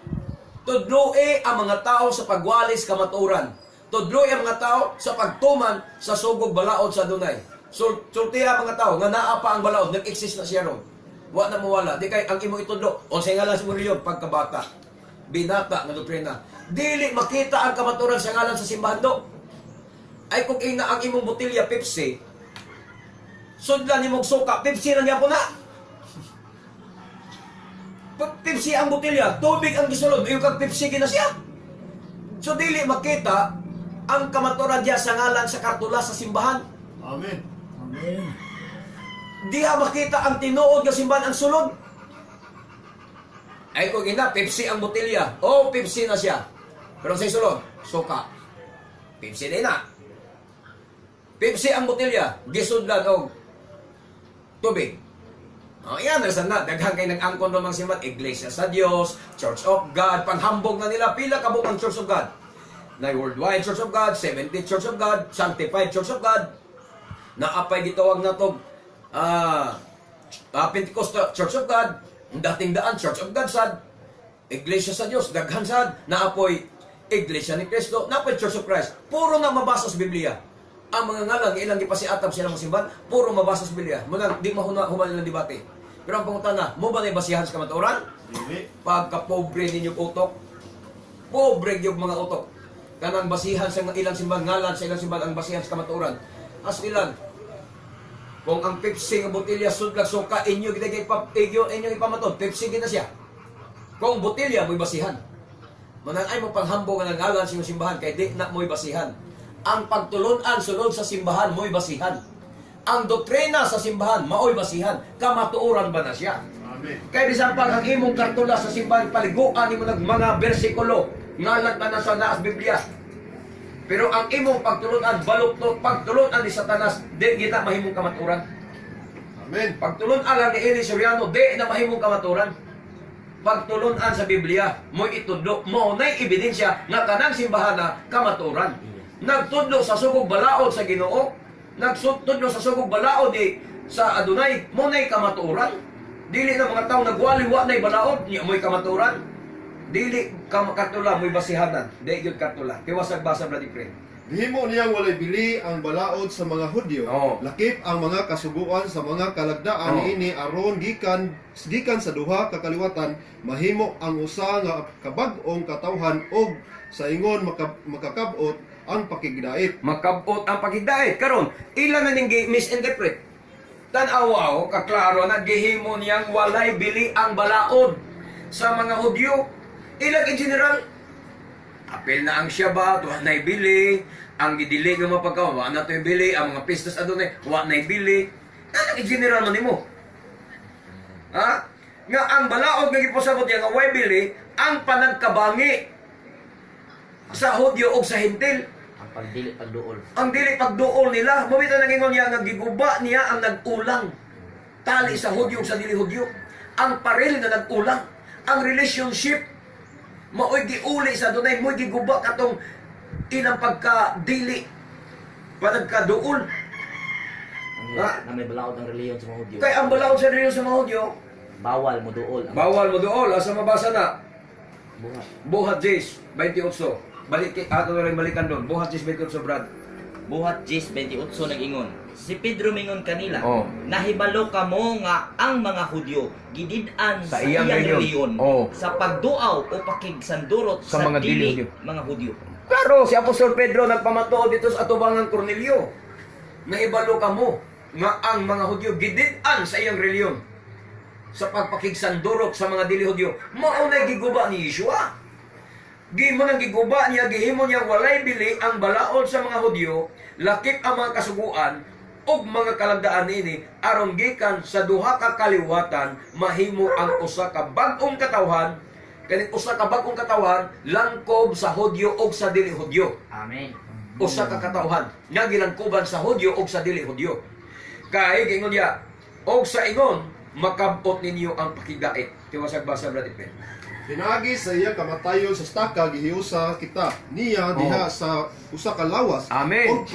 Tudloe ang mga tao sa pagwalis kamatuoran. Tudloe ang mga tao sa pagtuman sa sugog balaod sa Adunay. Sultiha ang mga tao nga naa pa ang balaod, nag-exist na siya ron. Wa na mawala. Di kay ang imong itudlo, unsay ngalan sa imong reliyon? Pagkabata. Binata nga doktrina. Dili makita ang kamatuoran sa ngalan sa simbahan do. Ay kung ina ang imong botelya Pepsi, sudlan nimong suka, Pepsi na gyapon na. Pepsi ang botelya, tubig ang gisulod, iyo kag Pepsi gina siya. So dili makita ang kamatuoran diya sa ngalan sa kartula sa simbahan. Amen. Amen. Diha makita ang tinuod nga simbahan ang sulod. Ay kung ina, Pepsi ang botelya. Oh, Pepsi na siya. Pero sa sulod, suka. Pepsi din na. Pepsi ang botelya, gisudlan og tubig. Oh, yan, narasan na. Daghan kay nag-angkon ro mga simbahan, Iglesia sa Dios, Church of God, panghambog na nila pila ka buok ang Church of God. Na Worldwide Church of God, 70 Church of God, Sanctified Church of God. Naapay gitawag na to Pentecostal Church of God, ang Dating Daan Church of God sad. Iglesia sa Dios, daghan sad, naapoy Iglesia ni Cristo, naapoy Church of Christ. Puro na mabasa sa Biblia. Ang mga ngalan nga ilang gipasiatab sila mga simbahan, puro mabasa sa Biblia. Munang di mahuna human ilang debate. Pero ang pangutana, mo ba na basihan sa kamatuoran? Dili. Pagka-pobre ninyo utok, pobre gyud mga utok. Kanang basihan sa ilang simbahan, ngalan sa ilang simbahan ang basihan sa kamatuoran. As ilan, kung ang Pepsi nga botelya sudlag suka inyo gid kay inyo inyo ipamatod, Pepsi gid na siya. Kung botelya mo'y basihan. Manang ay mo panghambog nga ngalan sa inyong simbahan kay di na mo'y basihan. Ang pagtulunan sulod sa simbahan mo'y basihan. Ang doktrina sa simbahan mao'y basihan. Kamatuoran ba na siya? Amen. Kay bisan pa ang imong kartula sa simbahan paliguan nimo ng mga bersikulo ngalan tanan sa naas Biblia. Pero ang imong pagtulunan baluktot pagtulunan ni Satanas di kita mahimong kamaturan. Amen. Pagtulunan lang ni Eli Soriano di na mahimong kamaturan. Pagtulunan sa Biblia mo'y itudlo mo nay ebidensya nga kanang simbahan na kamaturan. Nagtudlo sa sugog balaod sa Ginoo, nagtudlo sa sugog balaod di sa Adonai mo nay kamatuoran. Dili na mga tao nagwaliwa nay balaod niya mo'y kamatuoran. Dili katula mo'y basihanan, di gyud katula. Tiwasag basa, Brother Fred. Gihimo niyang walay bili ang balaod sa mga Hudyo. Lakip ang mga kasuguan sa mga kalagdaan niini aron gikan gikan sa duha ka kaliwatan mahimo ang usa nga kabag-ong katawhan og sa ingon makakab-ot ang pakigdait. Makabot ang paghidait. Karon, ila na ning misinterpret. Tan-aw ako, kaklaro na gihimo niyang walay bili ang balaod sa mga Hudyo. Ilang in general, apil na ang Shabbat, wa na'y bili, ang gidili nga mga pagkaon, wa na to'y bili, ang mga pistas adunay, wa na'y bili. Kanang in general man nimo. Ha? Nga ang balaod nga gipasabot niya nga way bili, ang panagkabangi sa Hudyo o sa Hentil. Ang pagdili pagduol. Ang dili pagduol nila, mabita nang ingon niya nga giguba niya ang nag-ulang. Tali sa Hudyo ug sa dili Hudyo. Ang paril nga nag-ulang, ang relationship maoy giuli sa dunay mo'y giguba katong ilang pagka-dili panagkaduol. Ang Ha? na may balaod ang reliyon sa mga Hudyo. Kay ang balaod sa reliyon sa mga Hudyo, Bawal mo duol ang bawal mo duol asa mabasa na. Buhat. Buhat Jace 28. Balik ato na rin balikan doon. Buhat Jace 28, Brad. Buhat 10:28 nag-ingon. Si Pedro mingon kanila, "Nahibalo kamo nga ang mga Hudyo gidid-an Sa sa iyang iyang reliyon. reliyon sa pagduaw o pakigsandurot Sa sa, mga dili dili Hudyo. mga Hudyo." Klaro, si Apostol Pedro nagpamatuod dito sa atubangan Cornelio. Naibalo ka mo nga ang mga Hudyo gidid-an sa iyang reliyon sa pagpakigsandurot sa mga dili Hudyo. Mao na giguba ni Yeshua. Gimo nang giguba niya, gihimo niya walay bili ang balaod sa mga Hudyo, lakip ang mga kasuguan ug mga kalagdaan niini aron gikan sa duha ka kaliwatan mahimo ang usa ka bag-ong katawhan, kaning usa ka bag-ong katawhan langkob sa Hudyo ug sa dili Hudyo. Amen. Usa ka katawhan nga gilangkoban sa Hudyo ug sa dili Hudyo. Kay giingon niya, og sa ingon makabot ninyo ang pakigdait. Tiwasag basa, Brother Ben. Pinaagi sa iyang kamatayon sa staka gihiusa kita niya diha sa usa ka lawas Amen. og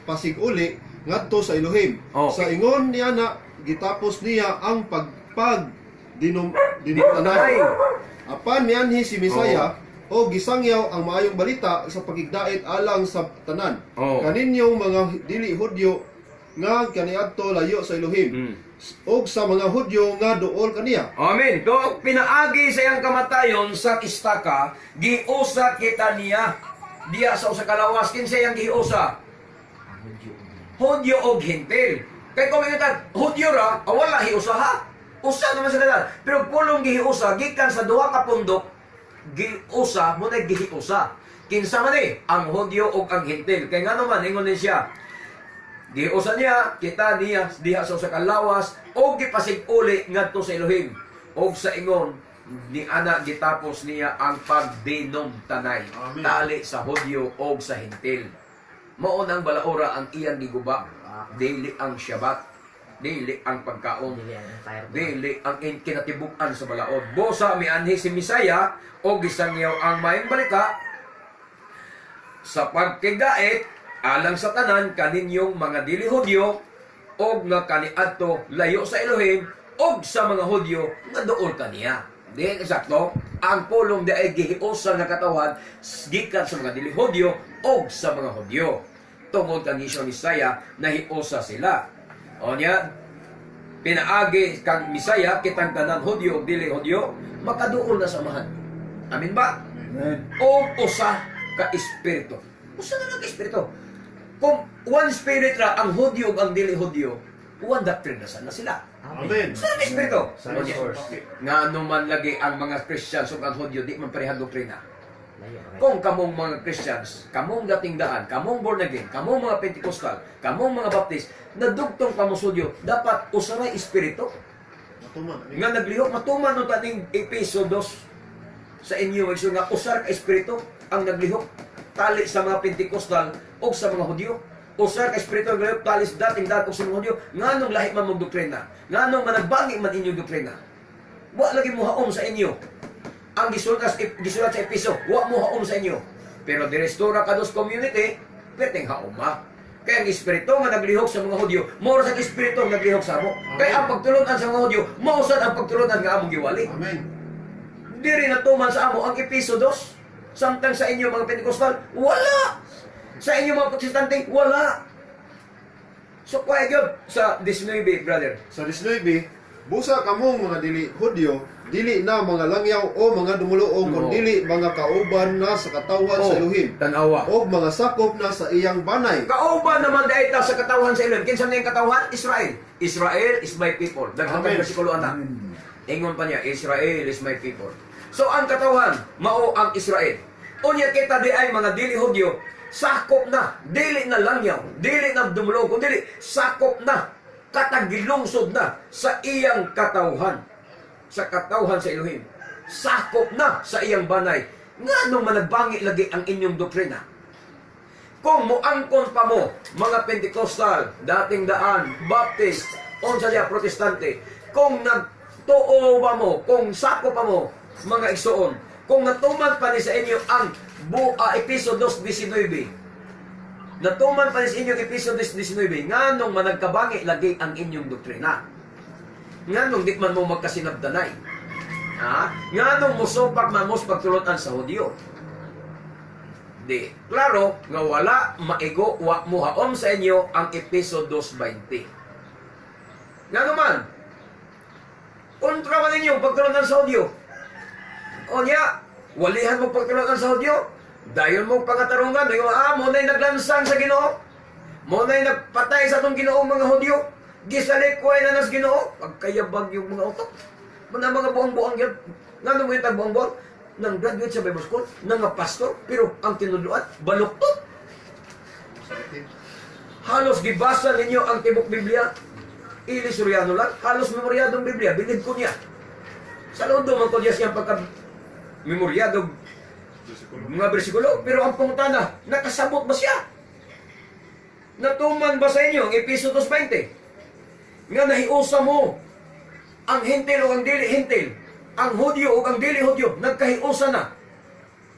pasig-uli ngadto sa Elohim. Oh. Sa ingon niya na gitapos niya ang pagpag dinom dinumtanay. Apan mianhi si Misaya o gisangyaw ang maayong balita sa pagigdait alang sa tanan. Kaninyong mga dili Hudyo nga kaniadto layo sa Elohim og sa mga Hudyo nga duol kaniya. Amen. Do pinaagi sa iyang kamatayon sa istaka, giusa kita niya diya sa usa ka lawas. Kinsa iyang giusa? Ang Hudyo. Hudyo og Hentil. Kay kung ingon Hudyo ra, ah, wala hiusa ha. Usa naman sa tanan. Pero pulong gihiusa gikan sa duha ka pundok, giusa mo na gihiusa. Kinsa man eh, ang Hudyo ug ang Hentil. Kay ngano man ingon din siya, giusa niya kita niya diha sa usa ka lawas og gipasig-uli ngadto sa Elohim. Og sa ingon ni ana gitapos niya ang pagdinom tanay. Amen. Tali sa Hudyo og sa Hentil. Mao nang balaora ang iyang giguba. Dili ang Shabbat, dili ang pagkaon, Dili ang entire. dili ang kinatibuk-an sa balaod. Busa mianhi si Misaya o gisangyaw ang maayong balita sa pagkigdait alang sa tanan kaninyong mga dili Hudyo og nga kaniadto layo sa Elohim og sa mga Hudyo nga duol kaniya. Di eksakto. Ang pulong di ay gihiusa nga katawhan gikan sa mga dili Hudyo o sa mga Hudyo. Tungod kang Hesus Misaya, nahiusa sila. O niya, pinaagi kang Misaya, kitang tanan Hudyo o dili Hudyo, makaduol na sa amahan. Amin ba? Amen. O usa ka espiritu. Usa na lang ka espiritu. Kung one spirit ra ang Hudyo ug ang dili Hudyo, one doctrine na sana sila. Amen. Usa na ka espiritu. Sa source. Nga man lagi ang mga Christians ug ang Hudyo di man parehang doktrina. Layo, right? Kung kamong mga Christians, kamong dating daan, kamong born again, kamong mga Pentecostal, kamong mga Baptist, nadugtong kamo sa Hudyo, dapat usaray espiritu Matuman. nga naglihok matuman no taning Epeso 2 sa inyo igsoon nga usar ka espiritu ang naglihok tali sa mga Pentecostal o sa mga Hudyo. Usar ka espiritu ang naglihok tali sa dating daan o sa mga Hudyo. Nganong lahi man mong doktrina, nganong managbangi man inyong doktrina, wa lagi mo haom sa inyo ang gisulat sa Epeso, wa mo haom sa inyo. Pero direstora ka dos community, perteng haom ma. Kaya ang espiritu nga naglihok sa mga Hudyo, mao ra sa espiritu nga naglihok sa amo. Kaya ang pagtulunan sa mga Hudyo, mao sad ang pagtulunan nga among giwali. Amen. Diri natuman sa amo ang Epeso 2. Samtang sa inyo mga Pentecostal, wala. Sa inyo mga Protestante, wala. So kuya gyud sa 19, brother. Sa 19, busa kamong mga dili Hudyo, dili na mga langyaw o mga dumuluong, Oo. kundi mga kauban na sa katawhan sa Elohim, Tanawa. o mga sakop na sa iyang banay. Kauban naman dahil ta sa katawhan sa Elohim. Kinsa na yung katawhan? Israel. Israel is my people. Daghan Amen. bersikulo ana. Ingon pa niya, Israel is my people. So ang katawhan, mao ang Israel. Unya kita di ay mga dili Hudyo, sakop na, dili na langyaw, dili na dumulog, kundi sakop na, katagilungsod na sa iyang katawhan. Sa katawhan sa Elohim. Sakop na sa iyang banay. Nganong managbangi lagi ang inyong doktrina? Kung moangkon pa mo, mga Pentecostal, dating daan, Baptist, unsa diya, Protestante, kung nagtuo ba mo, kung sako pa mo, mga igsoon, kung natuman pa ni sa inyo ang Episo 2:19, natuman pa ni sa inyo ang Episo 2:19, nganong managkabangi lagi ang inyong doktrina? Nganong di man mo magkasinabdanay? Ha? Nganong musupak man mo sa pagtulunan sa Hudyo? Di, klaro nga wala maigo wa muhaom sa inyo ang Epeso 2:20. Nga naman, kontra man ninyo pagtulunan sa Hudyo. O niya, walihan mo pagtulunan sa Hudyo. Dayon mo pangatarungan, dayon, mo na'y naglansang sa Ginoo. Mo na'y nagpatay sa atong Ginoo mga Hudyo. Gisalikway na nas Ginoo. Pagkayabag yung mga utok. Mga mga buang-buang yun. Nga mo yung tagbuang-buang? Nang graduate sa Bible School, nang nga pastor, pero ang tinudluan, baluktot. Halos gibasa ninyo ang tibok Biblia. Ili Soriano lang, halos memoryadong Biblia, bilib ko niya. Sa loob man ko niya siyang pagka memoryado mga bersikulo, pero ang pangutana, nakasabot ba siya? Natuman ba sa inyo ang Episo 2:20? Nga nahiusa mo ang hentil o ang dili hentil, ang Hudyo o ang dili Hudyo, nagkahiusa na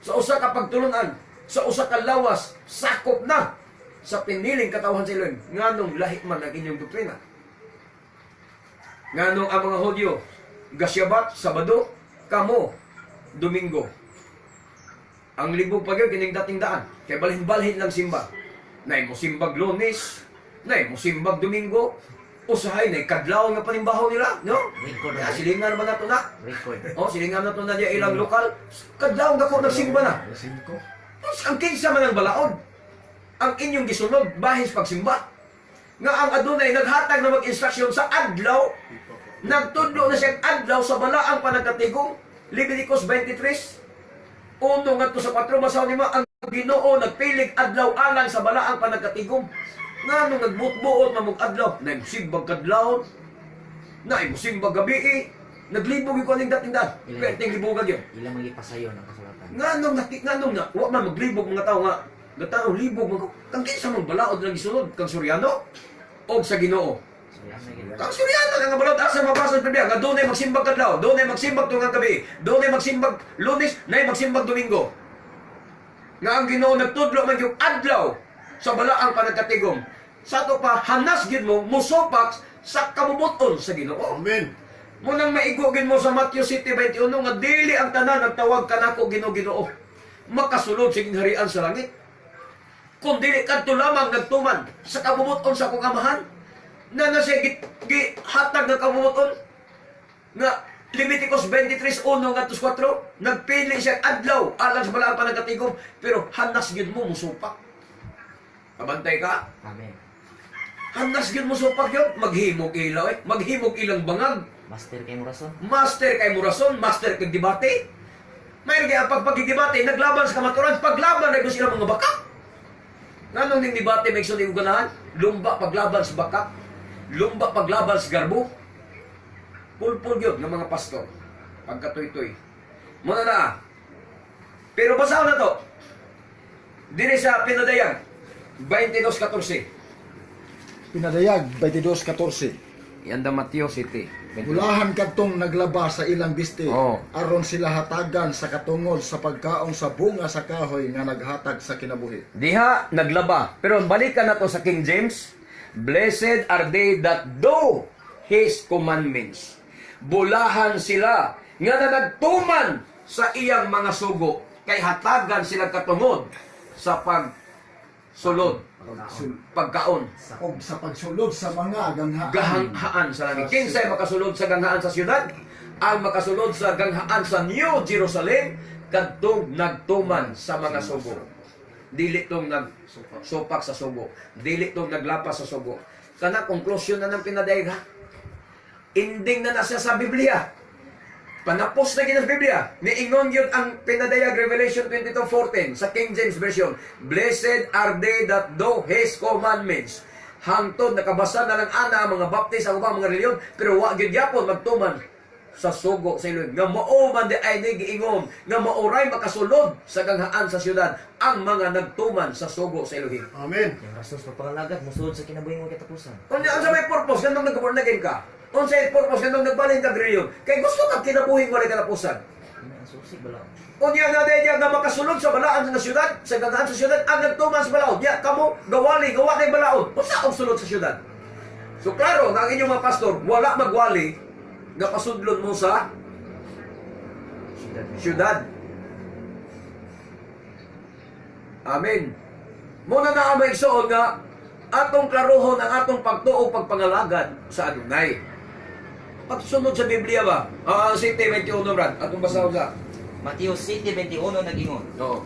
sa usa ka pagtulunan, sa usa ka lawas, sakop na sa piniling katawhan sa Elohim. Nganong lahi man ang inyong doktrina? Nganong ang mga Hudyo, gasyabat, Sabado, kamo, Domingo. Ang libog pa gyud kining dating daan, kay balhin-balhin lang simba. Nay mo simbag Lunes, nay mo simbag Domingo, usahay nay kadlaw nga panimbaho nila, no? Record. Ya, silingan naman nato na. Record. Oh, silingan nato na niya ilang lokal. Kadlaw dako nagsimba na. Alas 5. Tapos ang kinsa man ang balaod. Ang inyong gisunod bahin sa pagsimba. Nga ang adunay naghatag na mag-instruction sa adlaw, nagtudlo na siyang adlaw sa balaang panagkatigong. Leviticus 23, 1 ngadto sa 4, basaw nimo ang Ginoo nagpilig adlaw alang sa balaang panagkatigom. Nganong nagbuot-buot man mong adlaw, naimsimbag kadlawon, naimsimbag gabi, naglibog yung kaning dating daan. Perting libugan yun. Ilang magipasayon ang kasulatan. Nganong nati nganong na wa man maglibog mga tao nga gatao libog man ko. Kang kinsa man balaod lang gisunod kang Suryano og sa Ginoo. Kang Suryano nga balaod asa mabasa sa Biblia nga dunay magsimbag kadlaw, dunay magsimbag tungang gabi, dunay magsimbag Lunes, nay magsimbag Domingo. Nga ang Ginoo nagtudlo man yung adlaw sa balaang panagkatigom. Sa ato pa hanas gid mo musopak sa kamubuton sa Ginoo. Amen. Munang maigo gin mo sa Matthew 7:21 nga dili ang tanan nagtawag kanako Ginoo, Ginoo, makasulod sa gingharian sa langit. Kung dili kadto lamang nagtuman sa kabubut-on sa akong Amahan na nasa gihatag nga kabubut-on nga Leviticus 23:1 ngadto sa 4, nagpili siya adlaw alang sa balaang panagkatigom, pero hanas gyud mo musupak. Kabantay ka? Amen. Hanas gyud mo supak yun, maghimog ilaw eh, maghimog ilang bangag. Master kay mo rason. Master kay mo rason, master kay debate. Mayroon kaya pagpagdebate, naglaban sa kamaturan, paglaban na sila mga baka. Nganong ning debate may igsoon ganahan? Lumba paglaban sa baka, lumba paglaban sa garbo. Pulpul gyud ng mga pastor. Pagkatuy-tuy. Muna na. Pero basahon na to. Diri sa Pinadayag, 22:14. Pinadayag 22:14. Yan da Mateo City. Bulahan kadtong naglaba sa ilang bisti Oh. aron sila hatagan sa katungod sa pagkaon sa bunga sa kahoy nga naghatag sa kinabuhi. Diha naglaba. Pero balikan na to sa King James. Blessed are they that do His commandments. Bulahan sila nga nagtuman sa iyang mga sugo kay hatagan sila katungod sa pagsulod, pagkaon, Og sa pagsulod sa mga ganghaan. Ganghaan sa langit. Kinsay makasulod sa ganghaan sa siyudad? Ang makasulod sa ganghaan sa New Jerusalem kadtong nagtuman sa mga sugo. Dili tong nagsupak sa sugo. Dili tong naglapas sa sugo. Kana konklusyon na ng Pinadayag ha. Ending na na siya sa Biblia. Panapos na gid ang Biblia. Niingon yun ang Pinadayag Revelation 22:14 sa King James Version. Blessed are they that do His commandments. Hangtod nakabasa na lang ana ang mga Baptist, ang ubang mga reliyon, pero wa gyud gyapon magtuman sa sugo sa Elohim. Nga mao man di ay ni giingon nga maoray makasulod sa ganghaan sa siyudad ang mga nagtuman sa sugo sa Elohim. Amen. Yung rason sa pagpangalagat, musulod sa kinabuhi mo katapusan. Unya, unsa may purpose ganong nag-born again ka? Unsa may purpose ganong nagbalhin ka reliyon? Kay gusto ka kinabuhi walay katapusan. Ano ang susi bala? Unya nga dahil nga makasulod sa balaan sa siyudad, sa ganghaan sa siyudad, ang nagtuman sa balaod. Ya, kamo, gawali, gawa kay balaod. Unsa ang sulod sa siyudad? So klaro, nga ang inyong mga pastor, wala magwali nga pasudlon mo sa Siyudad. siyudad. Amen. Muna na ang maigsoon nga atong klarohon ang atong pagtuo pagpangalagad sa Adunay. Pagsunod sa Biblia ba? Ah, 7:21, Brad. Atong basahon sa. Mateo 7:21 nag-ingon. Oo.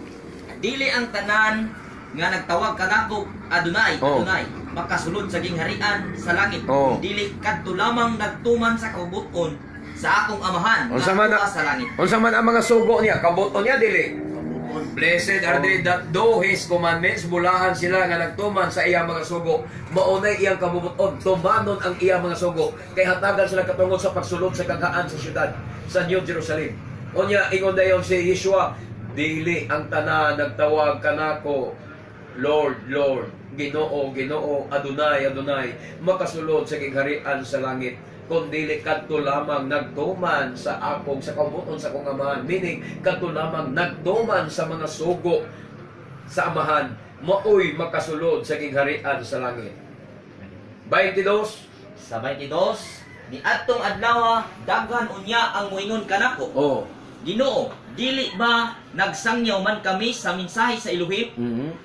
Dili ang tanan nga nagtawag kanako Adonai, Oh. Adonai, makasulod sa gingharian sa langit. Oh. Dili kadto lamang nagtuman sa kabubut-on sa akong Amahan nga Unsa man atua sa langit. Unsa man ang mga sugo niya, kabuton niya dili. Blessed are they that do His commandments. Bulahan sila nga nagtuman sa iyang mga sugo. Maunay iyang kabubuton, tumanon ang iyang mga sugo. Kay hatagan sila katungod sa pagsulod sa ganghaan sa siyudad, sa New Jerusalem. Unya, ingon dayon si Yeshua, dili ang tanan nagtawag kanako, Lord, Lord, Ginoo, Ginoo, Adonai, Adonai, makasulod sa gingharian sa langit, kundi kadto lamang nagtuman sa akong sa kabuton sa akong Amahan, meaning kadto lamang nagtuman sa mga sugo sa Amahan, maoy makasulod sa gingharian sa langit. 22. Sa 22, ni adtong adlaw daghan unya ang moingon kanako. Oh. Ginoo, dili ba nagsangyaw man kami sa mensahe sa Elohim?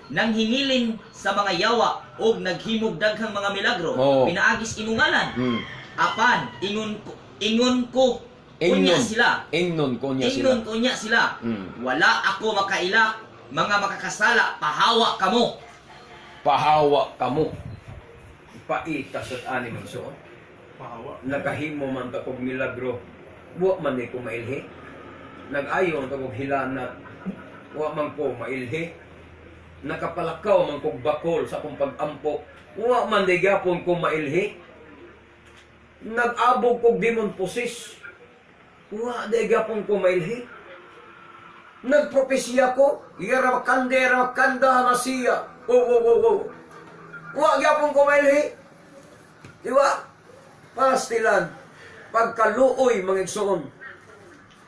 Nang hingilin sa mga yawa og naghimog daghang mga milagro pinaagis imong ngalan. Apan ingon ko unya sila. Ingnon ko niya sila. Ingon ko unya sila. Wala ako makaila, mga makakasala, pahawa kamo. Pahawa kamo. Paita sa ani man so. Pahawa. Nakahimo man ta kog milagro. Wa man ni ko mailhi. Nag-ayo man ta kog hilanat. Wa man ko mailhi. Nakapalakaw man kog bakol sa akong pag-ampo. Wa man di gyapon ko mailhi. Nag-abog kog demon possess. Wa di gyapon ko mailhi. Nagpropesya ko, yarakande rakanda masiya. Oh. Wa gyapon ko mailhi. Di ba? Pastilan. Pagkaluoy mga igsoon.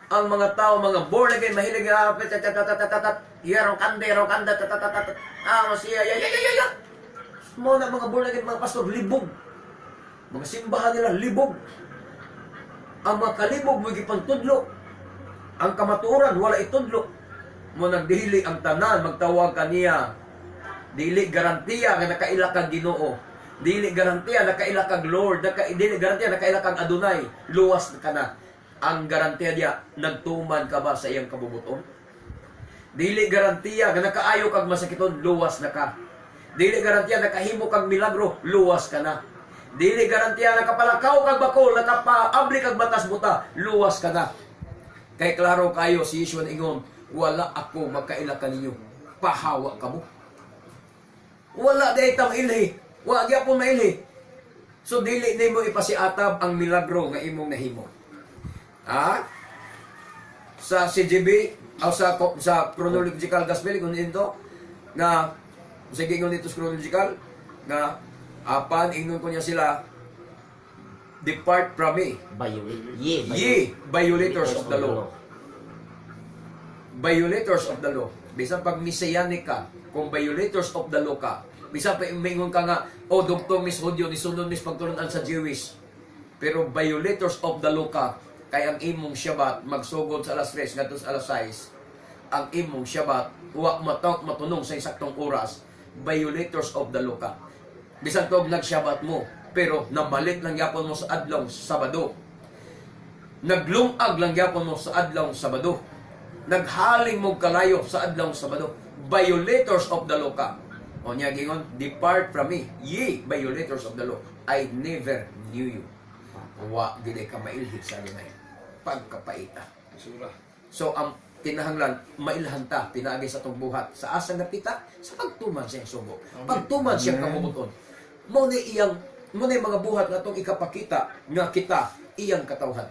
Ang mga tao, mga born again, mahilig na tatatatatatatat, yarakande rakanda tatatatat. Ah, masiya, ya ya ya ya ya. Mo na mga born again, mga pastor, libog. Mga simbahan nila, libog. Ang mga kalibog mo gipantudlo. Ang kamatuoran wala itudlo. Mo nagdili ang tanan magtawag kaniya. Dili garantiya nga nakaila kag Ginoo. Dili garantiya nakaila kag Lord, dili garantiya nakaila kag Adonai. Luwas ka na. Ang garantiya diya, nagtuman ka ba sa iyang kabubuton? Dili garantiya nga nakaayo kag masakiton, luwas na ka. Dili garantiya nakahimo kag milagro, luwas ka na. Dili garantiya nakapalakaw kag bakol, nakapaabli kag batas buta, luwas ka na. Kay klaro kayo si Yeshua ingon, wala ako magkaila kaninyo. Pahawa ka mo. Wala day tang ilhi. Wa gyapon mailhi. So dili nimo ipasiatab ang milagro nga imong nahimo. Ha? Sa CGB o sa chronological gospel kung ito nga sige, ingon dito sa chronological nga apan ingnon ko niya sila, "Depart from me, Violate. Ye, ye violators of the law." Violators of the law. Bisan pag messianic ka, kung violators of the law ka, bisan pa mingon ka nga, "Oh, dugtong mis Hudyo, nisunod mis pagtulunan sa Jewish." Pero violators of the law ka, kay ang imong Shabbat magsugod sa alas 3 ngadto sa alas 6, ang imong Shabbat wa matunong sa eksaktong oras, violators of the law ka. Bisan tog nag-Shabbat mo, pero namalit lang yapon mo sa adlaw Sabado. Naglungag lang gyapon mo sa adlaw Sabado. Naghaling mo kalayo sa adlaw Sabado. Violators of the law ka. O niya gingon, "Depart from me, ye violators of the law. I never knew you." Wa gid ka mailhi sa Adonai. Pagkapaita. Sura. So ang kinahanglan mailhan ta pinaagi sa atong buhat sa asang napita sa pagtuman sa iyang sugo. Pagtuman siyang kabubuton. Mo ni mga buhat nga atong ikapakita nga kita iyang katawhan.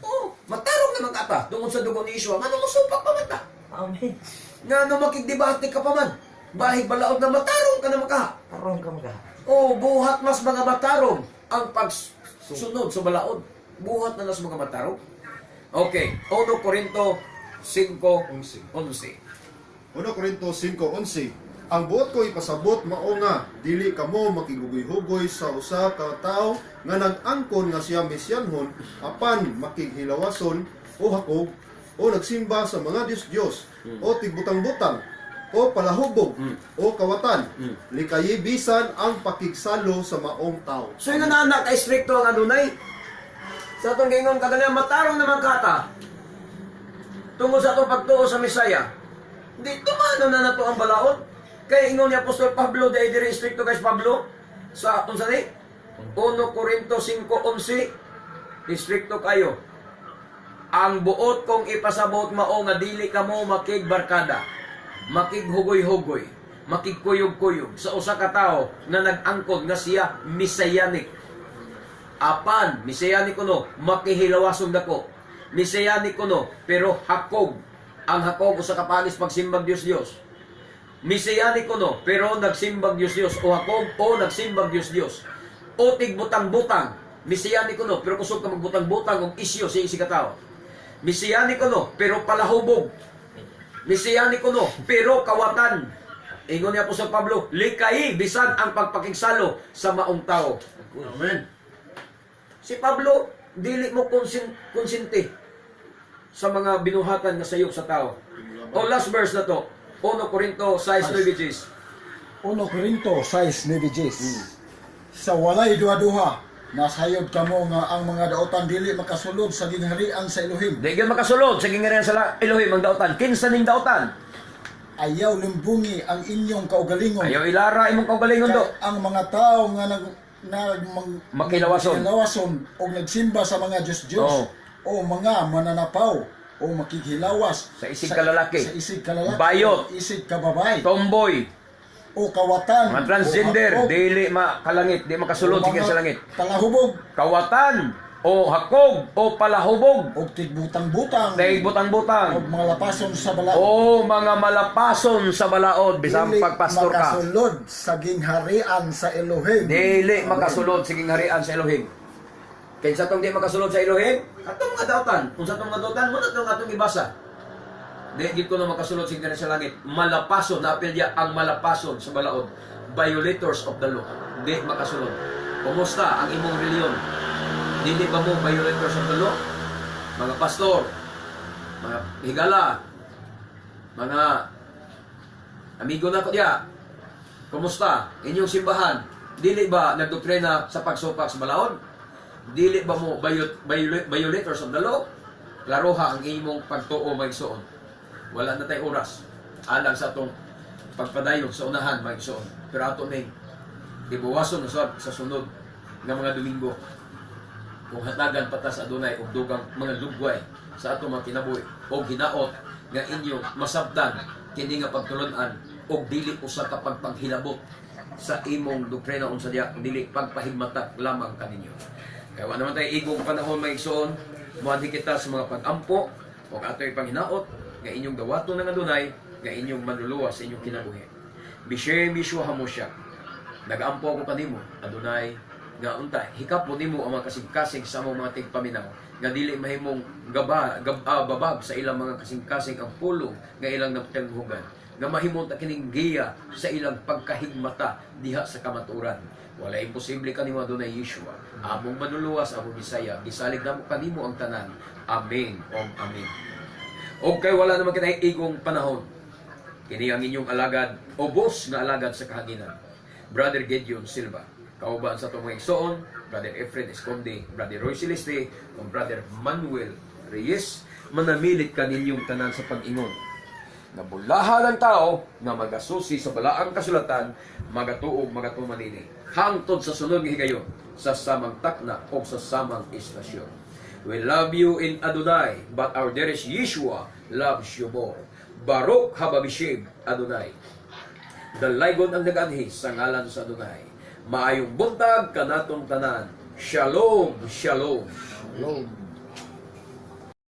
Oh, matarong naman ka ta tungod sa dugo ni Yeshua. Ngano mosupak pa man ta? Amen. Ngano makigdebate ka pa man? Bahig balaod na matarong ka na maka. Tarong ka mga. Oh, buhat mas mga matarong ang pagsunod sa balaod. Buhat na nas mga matarong. Okay, 1 Corinto 5:11. 11. 1 Corinto 5:11. Ang buot ko ipasabot mao nga dili kamo makighugoy-hugoy sa usa ka tawo nga nag-angkon nga siya mesyanhon apan makighilawason o hakog o nagsimba sa mga Diyos-Diyos o tigbutang-butang o palahubog o kawatan. Likayi bisan ang pakigsalo sa maong tao. So yun na anak, kay stricto ang Adonai. Sa atong gingon kaganyan, matarong naman kata. Tungod sa atong pagtuo sa Mesaya. Di tumano na nato ang balaod. Kay ingon ni Apostol Pablo, dahil diri stricto guys Pablo, sa unsa ni? 1 Corinto 5:11, stricto kayo. Ang buot kong ipasabot mao nga dili kamo makigbarkada, makighugoy-hugoy, makigkuyog-kuyog sa usa ka tawo nga nag-angkon nga siya messianic. Apan, messianic kuno, makihilawason dako. Messianic kuno, pero hakog. Ang hakog usa ka panis pagsimbag Dios Dios. Messianic kuno, pero nagsimbag Dios Dios o hakog o nagsimbag Dios Dios. O tigbutang-butang. Messianic kuno, pero kusog ka magbutang-butang og isyo sa isi ka tawo. Messianic kuno, pero palahubog. Messianic kuno, pero kawatan. Ingon ni Apostol Pablo, likayi bisan ang pagpakigsalo sa maong tao. Amen. Si Pablo, dili mo konsinte sa mga binuhatan nga sayop sa tao. O last verse na to, 1 Corinto 6:9. 1 Corinto 6:9. Sa walay duha-duha, nasayod kamo nga ang mga daotan dili makasulod sa gingharian sa Elohim. Di gyud makasulod sa gingharian sa Elohim ang daotan. Kinsa ning daotan? Ayaw limbungi ang inyong kaugalingon. Ayaw ilara imong kaugalingon do. Kay ang mga tao nga nag nag mang, Makilawason. makilawason o nagsimba sa mga Diyos-Diyos Oo. o mga mananapaw o makighilawas Sa isig kalalaki. sa isig kalalaki, Bayot. o isig kababae Tomboy, o kawatan, mga transgender, o hakog, dili makalangit, di makasulod o sige mga sa langit. palahubog Kawatan o hakog o palahubog, o tigbutang-butang Daig butang-butang. o mga lapason sa balaod. O mga malapason sa balaod, bisan Dili pagpastor ka. makasulod sa gingharian sa Elohim. Dili makasulod sa gingharian sa Elohim. Kaysa tong di makasulod sa Elohim, atong mga dautan, kung sa atong mga dautan, mo na itong atong ibasa. Di gid ko na makasulod sa gingharian sa langit. Malapason, naapil niya ang malapason sa balaod. Violators of the law. Di makasulod. Kumusta ang imong reliyon? Dili ba mo violators of the law? Mga pastor, mga higala, mga amigo nako diya, kumusta? Inyong simbahan, dili ba nagdoktrina sa pagsupak sa balaod? Dili ba mo violators of the law? Klaroha ang imong pagtuo, mga igsoon. Wala na tay oras alang sa atong pagpadayon sa unahan, mga igsoon. Pero ato ning ibuwason usab sa sunod nga mga Domingo kung hatagan pa ta sa Adunay og dugang mga lugway sa atong mga kinabuhi og hinaot nga inyong masabtan kini nga pagtulun-an og dili usa ka pagpaghilabot sa imong doktrina unsa diya, dili pagpahigmata lamang kaninyo. Kay wa naman tayo igong panahon, mga igsoon. Moanhi kita sa mga pag-ampo ug atoy panghinaot nga inyong dawaton ng Adunay nga inyong manluluwas sa inyong kinabuhi. Bishem Yeshua Hamoshiach, nag-ampo ako kanimo, Adonai, nga unta hikapon nimo ang mga kasing-kasing sa among mga tigpaminaw nga dili mahimong babag sa ilang mga kasing-kasing ang pulong nga ilang napatenghugan, nga mahimong ta kining giya sa ilang pagkahigmata diha sa kamatuoran. Wala imposible kanimo, Adonai Yeshua, among manluluwas, among Bisaya. Gisalig namo kanimo ang tanan. Amen o amen. Og kay wala naman kita igong panahon, kini ang inyong alagad o boss nga alagad sa kahanginan, Brother Gideon Silva, kauban sa atong mga igsoon, Brother Efren Esconde, Brother Roy Celeste, ug Brother Manuel Reyes, manamilit kaninyong tanan sa pag-ingon nga bulahan ang tao nga magasusi sa balaang kasulatan, magatuog, magatuman nini. Hangtod sa sunod nga higayon, sa samang takna o sa samang istasyon. We love you in Adonai, but our dearest Yeshua loves you more. Baruch haba bishem Adonai. Dalaygon ang nag-anhi sa ngalan sa Adonai. Maayong buntag kanatong tanan. Shalom, shalom. Shalom.